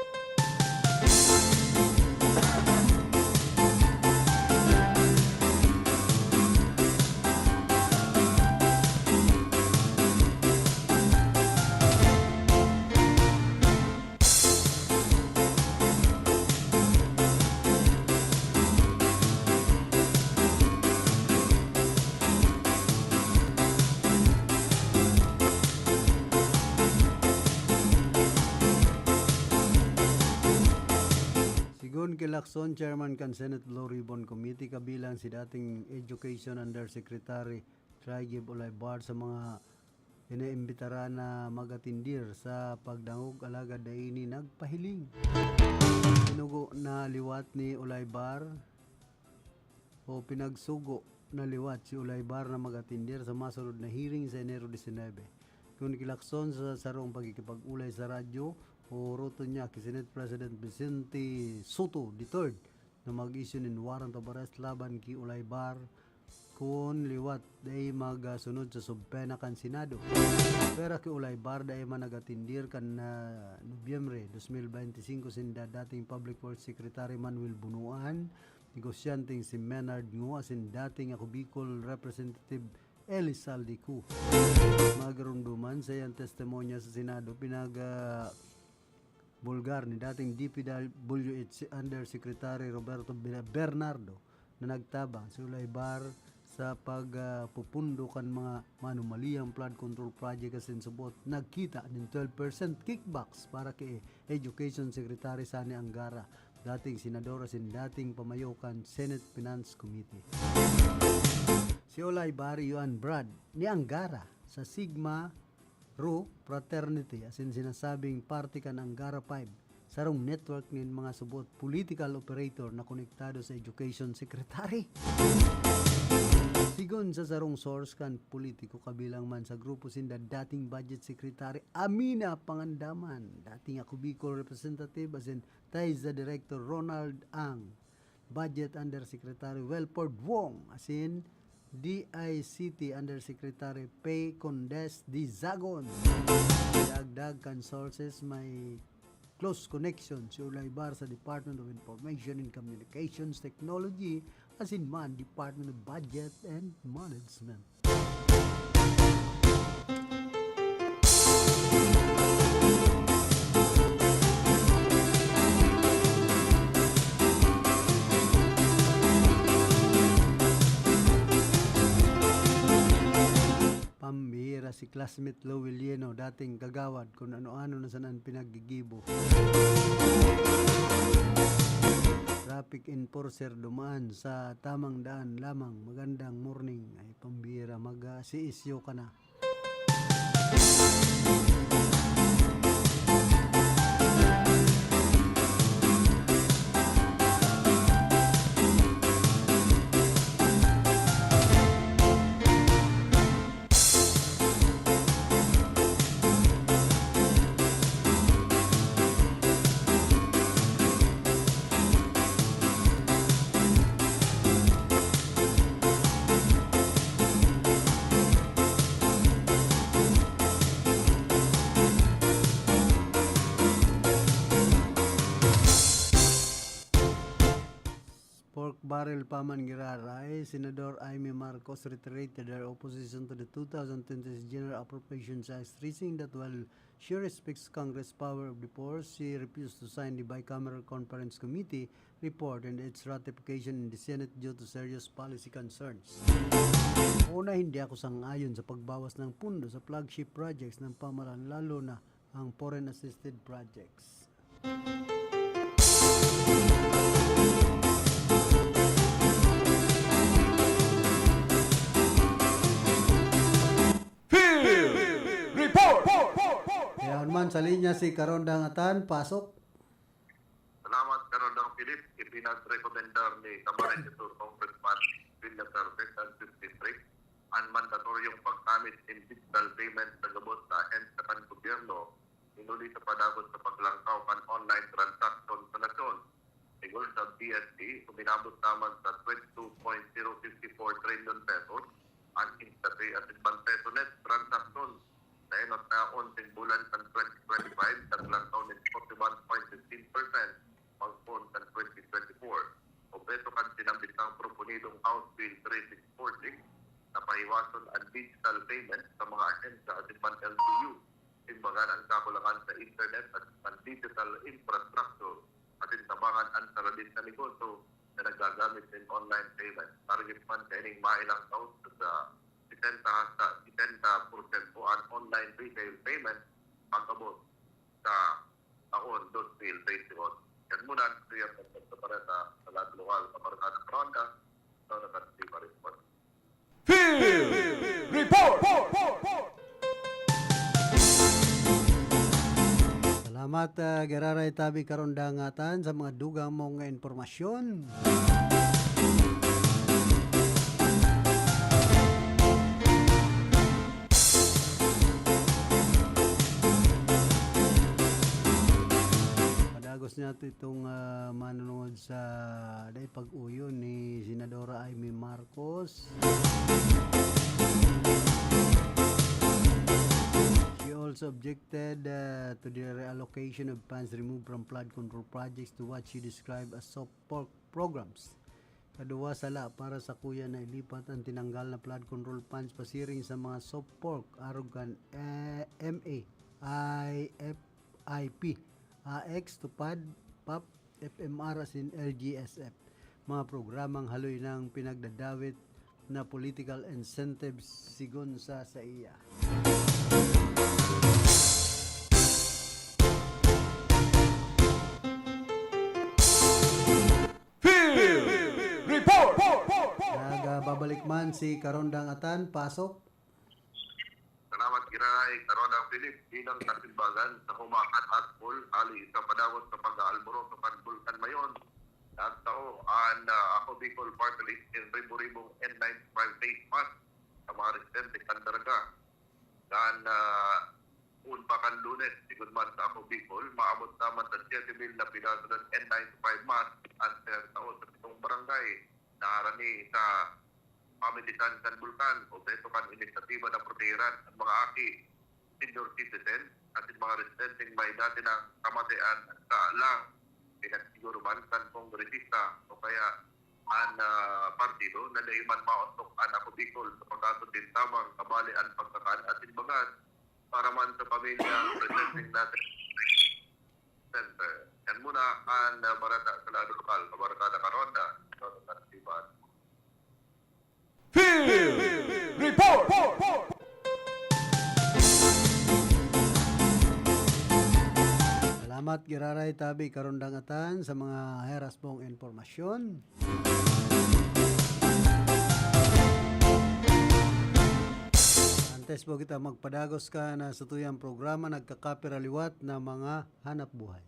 Sigon ki Lacson, chairman kan Senate Blue Ribbon Committee, kabilang si dating Education Undersecretary Tryggve Olaybar sa mga inaimbitaran na mag-atindir sa pagdangog, alagad dai ini nagpahiling. Sinugo na liwat ni Olaybar o pinagsugo na liwat si Olaybar na mag-atindir sa masunod na hearing sa Enero disinebe. Kun ki Lacson sa sarong pakikipag-olay sa radyo, uroton niya ki Senate President Vicente Sotto the third na mag-issue nin warrant of arrest laban ki Olaybar kun liwat dai magasunod sa subpoena kan Senado. Pero ki Olaybar dai man nag-atindir kan, ah, Nobyembre dos mil bente singko sinda dating Public Works Secretary Manuel Bunuan, negosyanteng si Menard Ngo asin dating Ako Bicol Representative Elizalde Cu. Magarumduman sa iyang testimonya sa Senado, pinag, ah, bulgar ni dating D P W H Undersecretary Roberto Bernardo na nagtabang si Olaybar sa pag, ah, pupundo kan mga manumaliyang flood control project asin subot nagkita nin twelve percent kickbacks para ki Education Secretary Sonny Angara, dating senador asin dating pamayo kan Senate Finance Committee. Si Olaybar iyo an Brad ni Angara. sa Sigma Rho Fraternity, asin sinasabing parte kan Angara Five, sarong network nin mga subot political operator na konektado sa education secretary. Sigon sa sarong source kan politiko, kabilang man sa grupo sinda dating budget secretary Amina Pangandaman, dating Ako Bicol representative, asin Taiza Director Ronald Ang, Budget Undersecretary Welford Wong, asin D I C T Undersecretary Pei Condes Dizagon. Dagdag kan sources, may close connection si Olay Bar sa Department of Information and Communications Technology, asin man Department of Budget and Management. Pambihira si classmate Lowell Yeno, dating kagawad, kung ano-ano na sana an pinaggigibo. Traffic enforcer dumaan sa tamang daan lamang. Magandang morning. Ay, pambihira. Mag, ah, C S U ka na. Pork barrel pa man giraray, Senador Imee Marcos reiterated her opposition to the two thousand twenty-six General Appropriations Act, stressing that while she respects Congress' power of the purse, she refused to sign the bicameral conference committee report and its ratification in the Senate due to serious policy concerns. Una, hindi ako sang-ayon sa pagbawas ng pundo sa flagship projects ng pamahalaan, lalo na ang foreign-assisted projects. Field Report! Yaon man sa linya si Karon Dangatan, pasok. Salamat, Karon Dang Philip. Ipinagrekomendar ni Camarines Sur Congressman Villar Perfect ang fifty-three, an mandatoryong paggamit nin digital payment sa gabos na ahensya kan gobyerno, hinuli sa padagos sa paglangkaw kan online transaction sa nasyon. Siguro sa B S P, uminabot naman sa twenty-two point zero fifty-four trillion pesos an Insta Pay asin Banpeso Net transaction. Sa enot na onseng bulan kan twenty twenty-five, naglangkaw nin forty-one point fifteen percent pagpoon kan twenty twenty-four. Kompleto kan sinambitang proponidong House Bill three six four six na pahiwason an digital payment sa mga ahensya asin man L G U. Simbagan an kakulangan sa internet at ang digital infrastructure asin tabangan an sarabid na negosyo na naggagamit nin online payment. Target man kaining mailangkaw sa sesenta hasta setenta porsyento an online retail payment pag-abot sa taon dos mil bente y dos. Yan muna ang Kuya Pagkagkabareta sa Lahat Lokal, Kabarkada Karonda, Jonathan Di Marisol. Field Report! Salamat, ah, giraray tabi Karon Dangatan sa mga dugang mong impormasyon. Padagos niya ito itong, ah, manunod sa dai pag-uyo ni Senadora Imee Marcos. She also objected, uh, to the reallocation of funds removed from flood control projects to what she described as soft pork programs. Kaduwa sala para sa kuya na ilipat ang tinanggal na flood control funds pasiring sa mga soft pork, arog kan, eh, M A, I F I P, A X, TUPAD, pap, F M R asin L G S F, mga programang haloy nang pinagdadawit na political incentives sigon sa saiya. Field Report! Nagbabalik man si Karon Dangatan, pasok. Kiray Karonang Philip bilang kasimbagan sa humakan at Bol, hali sa padagos sa pag-aalboroso kan Bulkan Mayon. Nagtao an, ah, Ako Bicol Party List nin ribo-ribong N ninety-five face mask sa mga residente kan Daraga. Kan, ah, un pa kan Lunes, sigon man sa Ako Bicol, maabot naman sa siyete mil na piraso na N ninety-five mask an pinagtao sa pitong barangay na harani sa pamitisan kan Bulkan, obheto kan inisyatiba na protehiran an mga aki, senior citizen, asin mga residenteng may dati nang kamatian sa lang pinagsiguro man kan kongresista o kaya an, ah, partido na dai man maostok an Ako Bicol sa pagkasundin tabang kabali an pagkakan asin bagas para man sa pamilya ang presenting natin center. Yan muna ang, ah, barata sa lado lokal. Kabarkada Karonda, Jonathan Siban. Field Report! Salamat, Giraray Tabi Karondang Atan, sa mga heras mong impormasyon. Antes po kita magpadagos ka na sa tuyang programa, nagkakapira liwat na mga hanap buhay.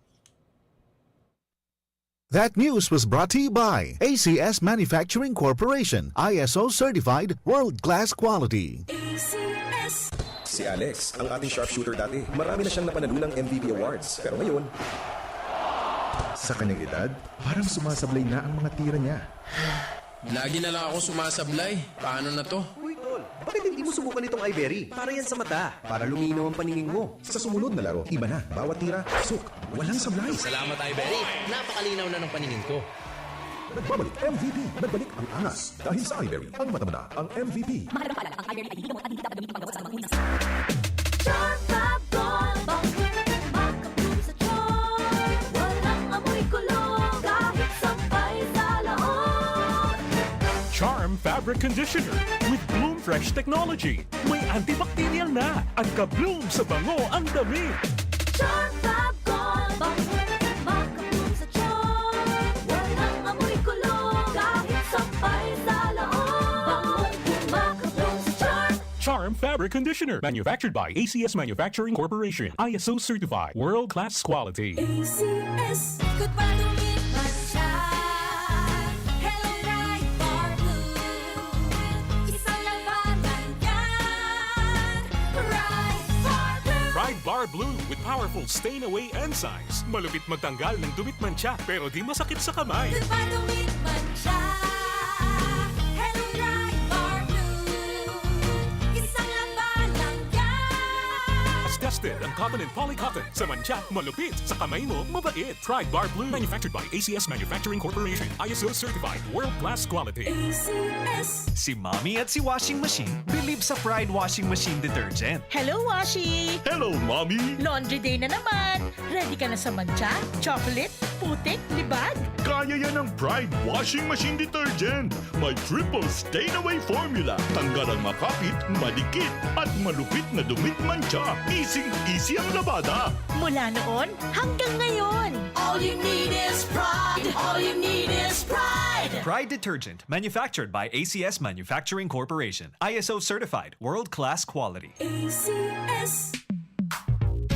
That news was brought to you by A C S Manufacturing Corporation, I S O certified, world-class quality. A C S. Si Alex, ang ating sharpshooter dati. Marami na siyang napanalunang M V P awards. Pero ngayon, sa kanyang edad, parang sumasablay na ang mga tira niya. Lagi na lang ako sumasablay. Paano na 'to? Uy, tol, bakit hindi mo subukan itong Iberry? Para yan sa mata. Para luminaw ang paningin mo. Sa sumunod na laro, iba na. Bawat tira, pasok. Walang sablay. Salamat, Iberry. Napakalinaw na ng paningin ko. Nagbabalik M V P. Nagbalik ang angas. Dahil sa Iberry, ang mata mo na ang M V P. Mahalagang paalala, ang Iberry ay hindi gamot at hindi dapat gamitin panggamot sa anumang uri ng sakit. Charm Fab Gold, bangong makabloom sa charm. Walang amoy kulog, kahit sampay sa laot. Charm Fabric Conditioner with Bloom Fresh Technology. May antibacterial na. Ang ka-bloom sa bango ang damit. Charm Fab Gold, bangong makabloom sa charm. Walang amoy kulog, kahit sampay sa laot. Bangong makabloom sa charm. Charm Fabric Conditioner, manufactured by A C S Manufacturing Corporation, I S O certified, world-class quality. A C S. Ikot pa, dumit man siya. Hello, Pride Bar Blue. Isang labanan yan. Pride Bar Blue. Pride Bar Blue with powerful stain away enzymes. Malupit magtanggal ng dumit mantsa, pero di masakit sa kamay. Ikot pa, dumit man siya. Hello, Pride Bar Blue. Isang labanan yan. Tested ang cotton and polycotton. Sa mantsa, malupit. Sa kamay mo, mabait. Pride Bar Blue. Manufactured by A C S Manufacturing Corporation. I S O certified. World class quality. A C S. Si Mommy at si Washing Machine believe sa Pride Washing Machine Detergent. Hello, Washi! Hello, Mommy! Laundry day na naman! Ready ka na sa mantsa, chocolate, putik, libag? Kaya yan ng Pride Washing Machine Detergent. May triple stain away formula. Tanggal ang makapit, madikit, at malupit na dumit mantsa. Easy-easy ang labada. Mula noon hanggang ngayon. All you need is Pride. All you need is Pride. Pride Detergent, manufactured by A C S Manufacturing Corporation. I S O certified, world-class quality. A C S.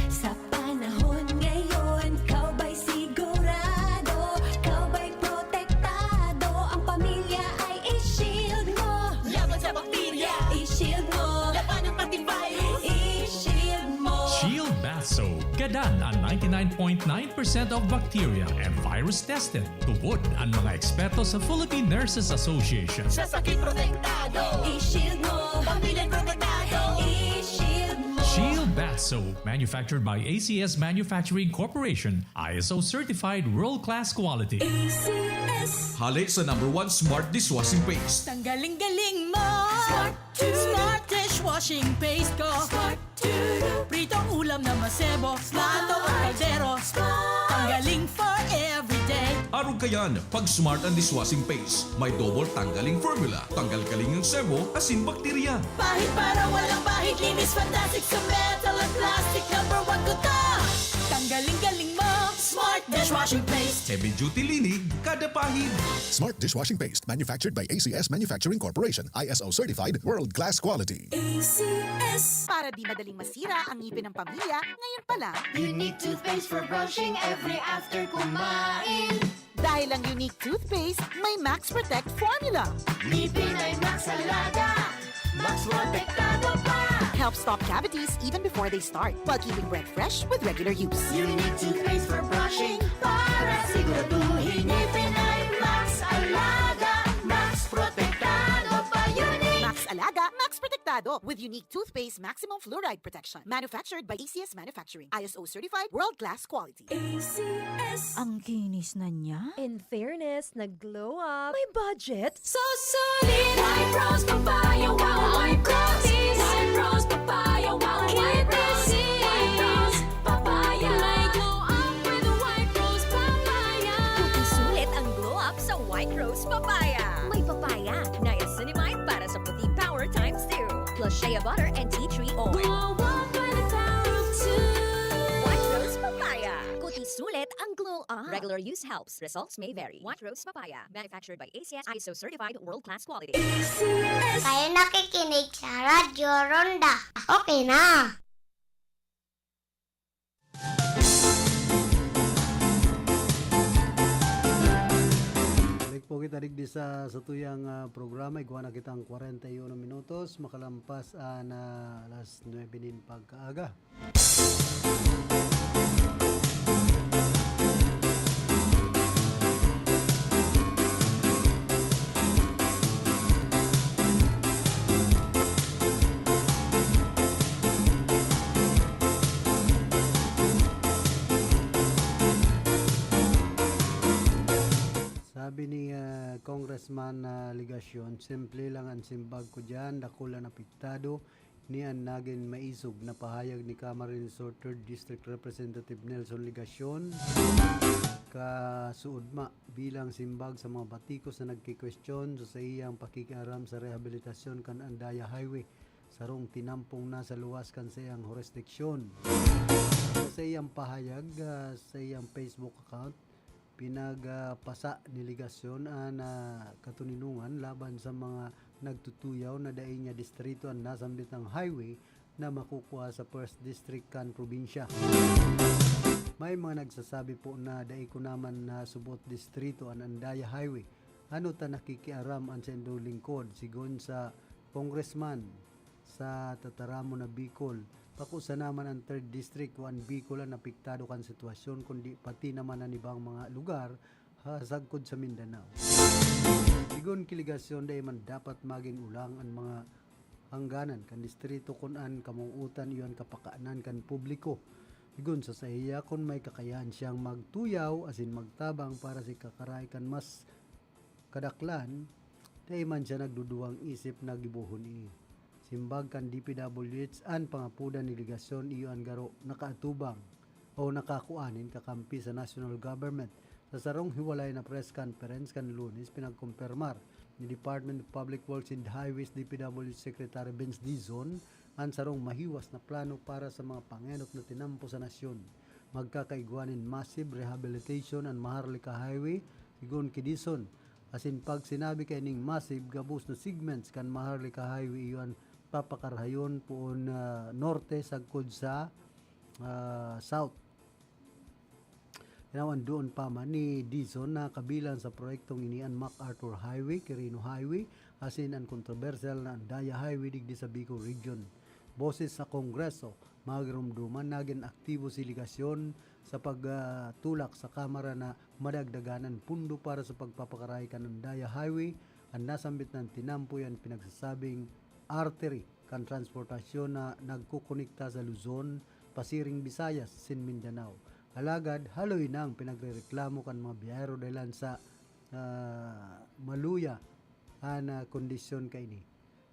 Sa panahon ngayon, ikaw ba'y sigurado? Ikaw ba'y protektado? Ang pamilya ay i-shield mo. Laban sa bakterya, i-shield mo. Labanan pati virus, i-shield mo. Shield Bath Soap. Gadan ang ninety-nine point nine percent of bacteria and virus tested. Tubod ang mga eksperto sa Philippine Nurses Association. Sa sakit protektado, i-shield mo. Pamilya protektado, i-shield mo. Shield Bath Soap, manufactured by A C S Manufacturing Corporation, I S O certified, world-class quality. A C S. Hali sa number one smart dishwashing paste. Tanggaling-galing mo. Smart to. Smart dishwashing paste ko. Smart to. Pritong ulam na masebo. Smart. Pritong kaldero. Smart. Tanggaling for everyday. Arog kayan, pag Smart ang dishwashing paste, may double tanggaling formula. Tanggal-galing ang sebo, asin bakterya. Pahid para walang bahid, linis fantastic sa metal at plastic. Number one ko to. Tanggaling-galing mo. Smart dishwashing paste. Heavy duty linig kada pahid. Smart dishwashing paste, manufactured by A C S Manufacturing Corporation, I S O certified, world class quality. A C S. Para di madaling masira ang ngipin ng pamilya, ngayon pa lang. Unique toothpaste for brushing every after kumain. Dahil ang Unique Toothpaste may Max Protect Formula. Ngipin ay Max Alaga, Max Protektado pa. Helps stop cavities even before they start, while keeping breath fresh with regular use. Unique toothpaste for brushing para siguraduhin ngipin ay Max Alaga, Max Protektado pa. Unique. Max Alaga, Max Protektado with Unique Toothpaste Maximum Fluoride Protection. Manufactured by A C S Manufacturing. I S O certified, world class quality. A C S. Ang kinis na niya. In fairness, nag-glow up. May budget. So solid. White Rose Papaya, wow, White Rose. White Rose Papaya, wow, White Rose. White Rose Papaya. May glow up with White Rose Papaya. Puti sulit ang glow up sa White Rose Papaya. May papaya, niacinamide para sa puti power times two. Plus shea butter and tea tree oil. Glow up with the power of two. White Rose Papaya. Puti sulit ang glow up. Regular use helps. Results may vary. White Rose Papaya. Manufactured by A C S I S O certified world class quality. A C S. Kayo nakikinig sa Radyo Ronda. Okay na. Balik po kita digdi sa satuyang ah, programa. Igwa na kitang kwarenta y uno minutos. Makalampas an ah, alas nuebe nin pagkaaga. Sabi ni ah, Congressman ah, Legacion, simple lang an simbag ko diyan, dakul an apektado, ni an nagin maisog na pahayag ni Camarines Sur Third District Representative Nelson Legacion, kasuodma bilang simbag sa mga batikos na nagkikwestiyon sa saiyang pakikiaram sa rehabilitasyon kan Andaya Highway, sarong tinampong na sa luwas kan saiyang hurisdiksyon. Sa saiyang pahayag ah, sa iyang Facebook account, pinagpasa ni Legacion an ah, katoninongan laban sa mga nagtutuyaw na dai niya distrito an nasambitang highway na makukua sa First District kan probinsya. May mga nagsasabi po na dai ko naman nasubot distrito an Andaya Highway. Ano ta nakikiaram an saindong lingkod? Sigon sa congressman sa tataramon na Bicol, bako sana man an Third District o an Bicol an apektado kan sitwasyon, kundi pati naman an ibang mga lugar ha sagkod sa Mindanao. Sigon ki Legacion, dai man dapat magin ulang an mga hangganan kan distrito kun an kamung-otan iyo an kapakanan kan publiko. Sigon sa saiya, kun may kakayahan siyang magtuyaw asin magtabang para sa ikakarahay kan mas kadaklan, dai man siya nagduduwang isip na gibohon ini. Simbag kan D P W H, an pangapodan ni Legacion iyo an garo nakaatubang o nakakua nin kakampi sa national government. Sa sarong hiwalay na press conference kan Lunes, pinagkumpirmar ni Department of Public Works and Highways D P W H Secretary Vince Dizon an sarong mahiwas na plano para sa mga pangenot na tinampo sa nasyon. Magkakaigwa nin massive rehabilitation an Maharlika Highway, sigon ki Dizon. Asin pag sinabi kaining massive, gabos na segments kan Maharlika Highway iyo an papakarahayon poon ah, norte sagkod sa ah, south. Tinawan doon pa man ni Dizon na kabilang sa proyektong ini an MacArthur Highway, Quirino Highway, asin an kontrobersyal na Andaya Highway digdi sa Bicol Region. Boses sa Kongreso, magiromdoman nagin aktibo si Legacion sa pagtulak sa Kamara na madagdagan an pondo para sa pagpapakarahay kan Andaya Highway, an nasambit na tinampo an pinagsasabing artery kan transportasyon na nagkokonekta sa Luzon pasiring Visayas sin Mindanao. Alagad haloy nang pinagrereklamo kan mga biyahero dahilan sa ah, maluya an ah, kondisyon kaini.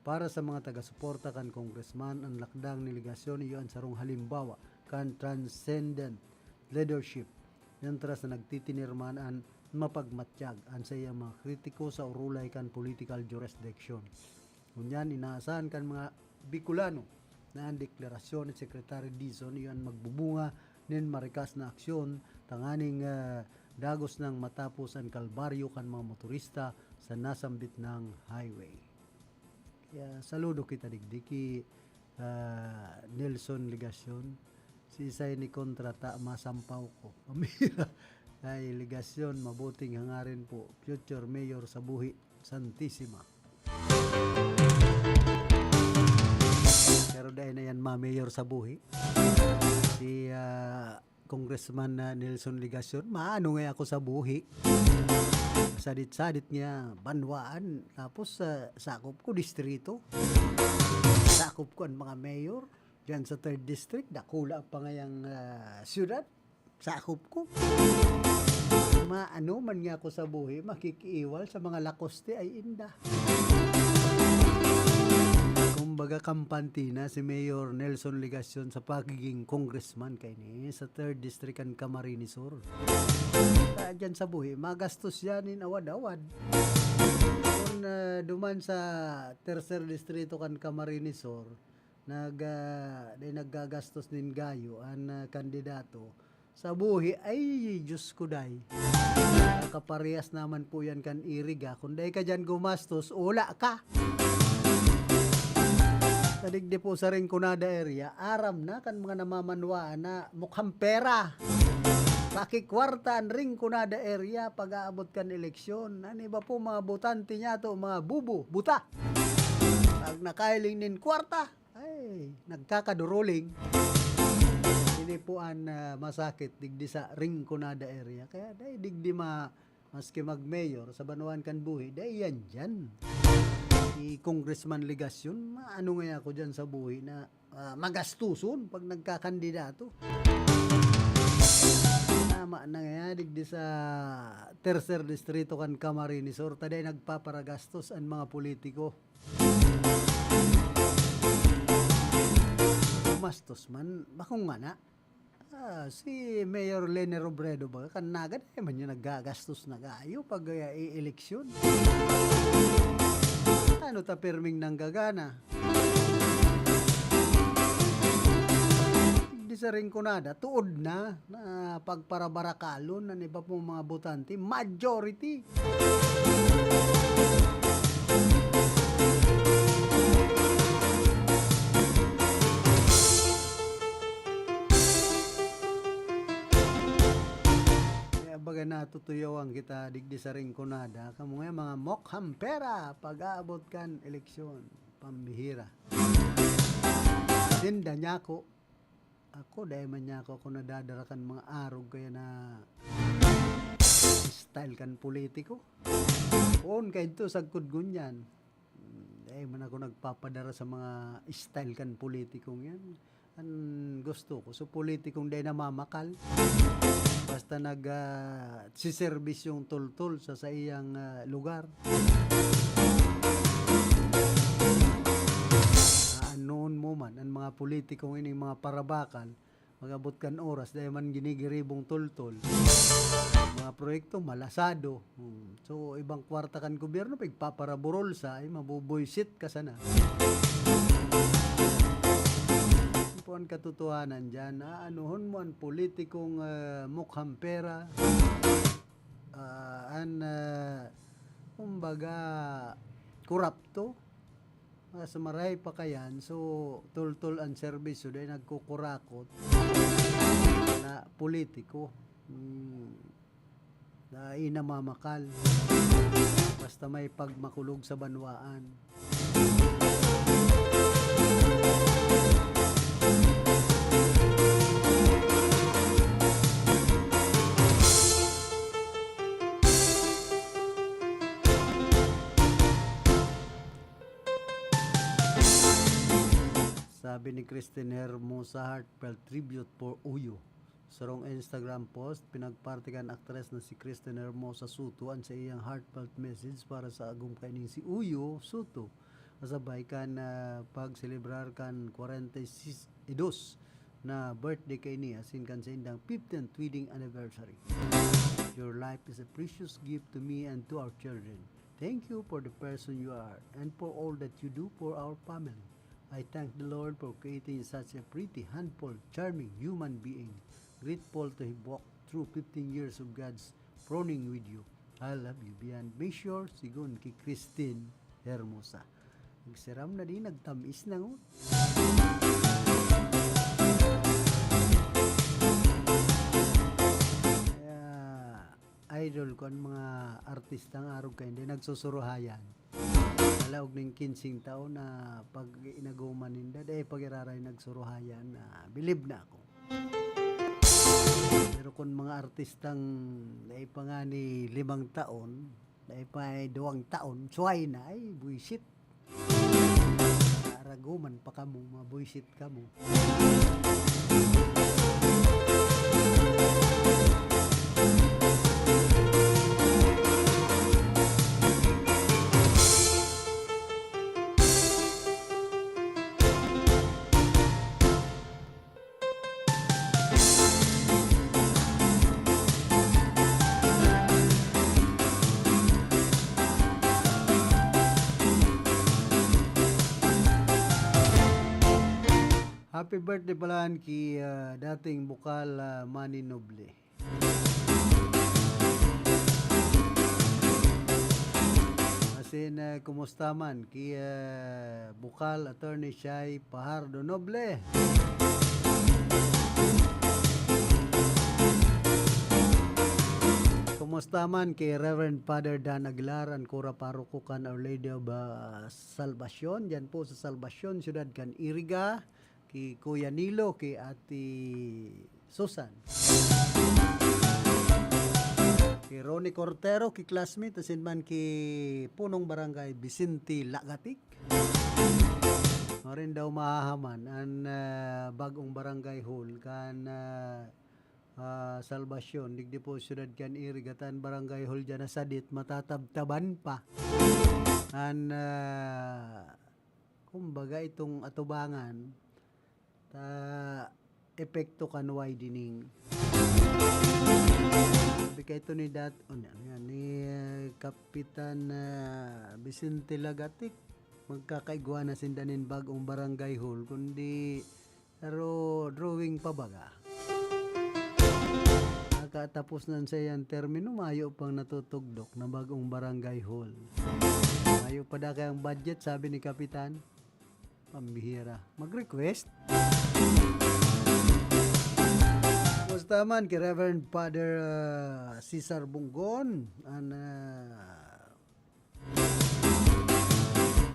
Para sa mga taga-suporta kan Congressman, an lakdang ni Legacion iyo an sarong halimbawa kan transcendent leadership, mientras na nagtitinirman an mapagmatyag an saiyang mga kritiko sa urulay kan political jurisdiction. Ngunyan, inaasahan kan mga Bicolano na an deklarasyon ni Secretary Dizon iyo an magbubunga nin marikas na aksyon tanganing, ah, dagos nang matapos an kalbaryo kan mga motorista sa nasambit nang highway. Kaya saludo kita digdi ki, ah, Nelson Legacion. Siisay ni kontra ta masampaw ko. Pamira. Ay, Legacion, mabuting hangarin po. Future mayor sa buhi, Santisima. Pero dai na yan ma-mayor sa buhi. Si, ah, Congressman na Nelson Legacion, maano nga ako sa buhi. Sadit-sadit niya, banwaan. Tapos, ah, sakop ko distrito. Sakop ko ang mga mayor. Diyan sa third district, dakula pa ngayang, ah, syudad. Sakop ko. Maano man nga ako sa buhi, makikiiwal sa mga lakoste ay inda. Kumbaga, kampante na si Mayor Nelson Legacion sa pagiging congressman kaini sa third District kan Camarines Sur. Kaya dyan sa buhi, magastos yan in awad-awad. Kung, ah, duman sa tercer distrito kan Camarines Sur, nag-, ah, di naggagastos nin gayo an, ah, kandidato. Sa buhi, ay, Diyos ko, day. Kaparehas naman po yan kan iriga. Kung dai ka dyan gumastos, ula ka. Sa digdi po sa Rinconada area, aram na kan mga namamanwaan na mukhang pera. Pakikwarta an Rinconada area pag-aabot kan eleksyon. An iba po mga botante niya to, mga bubo, buta. Pag nakahiling nin kwarta, ay, nagkakaduruling. Ini po an, ah, masakit digdi sa Rinconada area. Kaya dai digdi ma-, maski mag-mayor sa banwaan kan buhi, dai yan dyan. Si Congressman Legacion, maano nga ako dyan sa buhi na, ah, magastuson pag nagkakandidato. Tama na nga digdi sa tercer distrito kan Camarines Sur, ta dai nagpaparagastos an mga politiko. Gumastos man, bako ngana. Ah, si Mayor Leni Robredo ba, kan Naga, dai man niya naggagastos na gayo pag, ah, e-eleksyon. Ano ta pirming nanggagana? Di sa Rinconada, tuod na, na pagparabarakalon an iba pong mga botante, majority. Kaya baga natutuyawan kita digdi sa Rinconada, kamo nga mga mokhang pera pag-aabot kan eleksyon, pambihira. Sinda niya ako, Ako, dai man niya ako, ako nadadara kan mga arog kaya na style kan politiko. Poon kaidto, sagkod ngunyan. Hmm, dai man ako nagpapadara sa mga style kan politikong yan. An gusto ko, so politikong dai namamakal. Basta nag, ah, siserbisyong tultol sa saiyang, ah, lugar. Aanon mo man an mga politikong ining mga parabakal, mag-abot kan oras, dai man ginigiribong tultol. Mga proyekto, malasado. Hmm. So, ibang kwarta kan gobyerno, pigpaparaburol sa, ay, mabubuisit ka sana. Ano po ang katotohanan dyan? Aanuhon mo ang politikong, ah, mukhang pera, ah, an, ah, kumbaga, korapto. Mas maray pa kayan, so, tultol ang serbisyo, dahil nagkukurakot na politiko. Hmm. Dai namamakal. Basta may pagmakulog sa banwaan. Sabi ni Christine Hermosa, heartfelt tribute for Uyo. Sarong Instagram post, pinagparte kan aktres na si Christine Hermosa Soto an saiyang heartfelt message para sa agom kaining si Uyo Soto, kasabay kan, ah, pagselebrar kan kwarenta y dos na birthday kaini asin kan saindang fifteenth wedding anniversary. Your life is a precious gift to me and to our children. Thank you for the person you are and for all that you do for our family. I thank the Lord for creating such a pretty, handful, charming human being. Grateful to have walked through fifteen years of God's pruning with you. I love you beyond measure, sigon ki Christine Hermosa. Nagsiram na din, nagtamis na, oh. Kaya, idol ko an mga artistang arog kaini, nagsusuruhayan. Sa laog nin kinseng taon na pag-inagoman ninda, dai pag-iraray nagsuruhayan na bilib na ako. Pero kun mga artistang dai pa ngani limang taon, dai pa duwang taon, suway na, ay, buisit. Aragoman pa kamo, mabuisit kamo. Happy birthday pala ki, ah, dating bukal, ah, Manny Noble. Asin, ah, kumusta man ki, ah, bukal Attorney Shai Pajardo Noble? Kumusta man ki Reverend Father Dan Aguilar, an kura paroko kan Our Lady of, ah, Salvacion, diyan po sa Salvacion, siyudad kan Iriga, ki Kuya Nilo, ki Ate Susan, ki Ronnie Cortero, ki classmate, asin man ki punong barangay Vicente Lagatik. Marin daw mahahaman an, ah, bag-ong barangay hall kan, ah, ah, Salvacion, digdi po siyudad kan Iriga, ta an barangay hall diyan nasadit, matatabtaban pa. An, ah, kumbaga, itong atubangan, ta epekto kan widening. Sabi kaito ni dat-, ano yan, ni, eh, Kapitan, ah, Vicente Lagatic, magkakaigwa na sinda nin bag-ong barangay hall, kundi, pero drawing pa baga. Nakatapos na sa iyang termino, mayo pang natutugdok na bag-ong barangay hall. Mayo pa da kayang budget, sabi ni Kapitan. Pambihira. Mag-request? Kumusta man ki Reverend Father, ah, Cesar Bunggon? An, ah,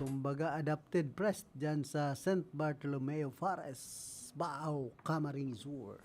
kumbaga, adopted priest dyan sa Saint Bartolomeo Forest, Baao, Camarines Sur.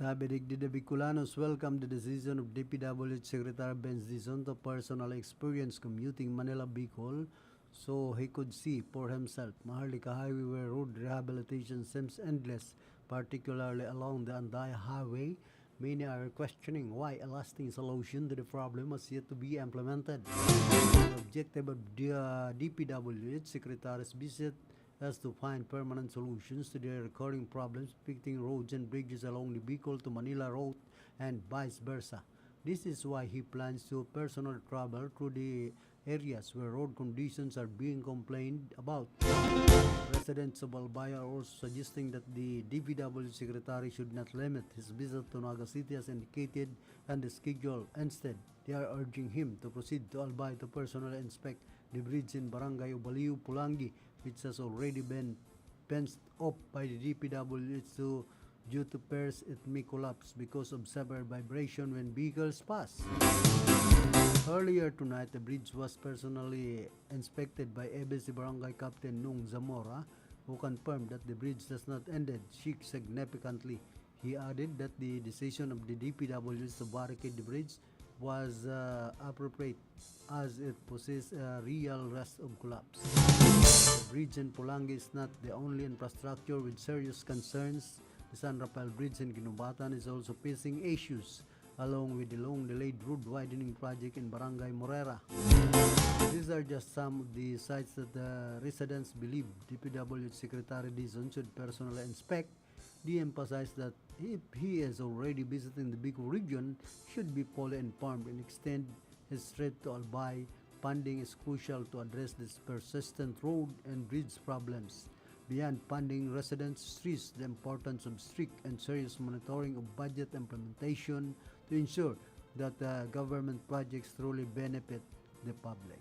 Sabi digdi, the Bicolanos welcome the decision of D P W H Secretary Benz Dizon to personally experience commuting Manila-Bicol so he could see for himself Maharlika Highway, where road rehabilitation seems endless, particularly along the Andaya Highway. Many are questioning why a lasting solution to the problem has yet to be implemented. The objective of the, uh, D P W H Secretary's visit is to find permanent solutions to the recurring problems affecting roads and bridges along the Bicol to Manila route and vice versa. This is why he plans to personally travel through the areas where road conditions are being complained about. Residents of Albay are also suggesting that the D P W secretary should not limit his visit to Naga City as indicated on the schedule. Instead, they are urging him to proceed to Albay to personally inspect the bridge in Barangay Ubaliw, Pulangi, which has already been fenced off by the D P W H to due to first it may collapse because of severe vibration when vehicles pass. Earlier tonight, the bridge was personally inspected by A B C Barangay Captain Nung Zamora, who confirmed that the bridge has not ended shake significantly. He added that the decision of the D P W H to barricade the bridge was, uh, appropriate as it poses a real risk of collapse. The bridge in Pulangi is not the only infrastructure with serious concerns. The San Rafael Bridge in Guinobatan is also facing issues. along with the long-delayed road widening project in Barangay Morera. These are just some of the sites that the residents believe D P W H Secretary Dizon should personally inspect. He emphasized that if he is already visiting the Bicol region, should be fully informed and extend his trip to Albay. Funding is crucial to address this persistent road and bridge problems. Beyond funding, residents stress the importance of strict and serious monitoring of budget implementation to ensure that uh, government projects truly benefit the public.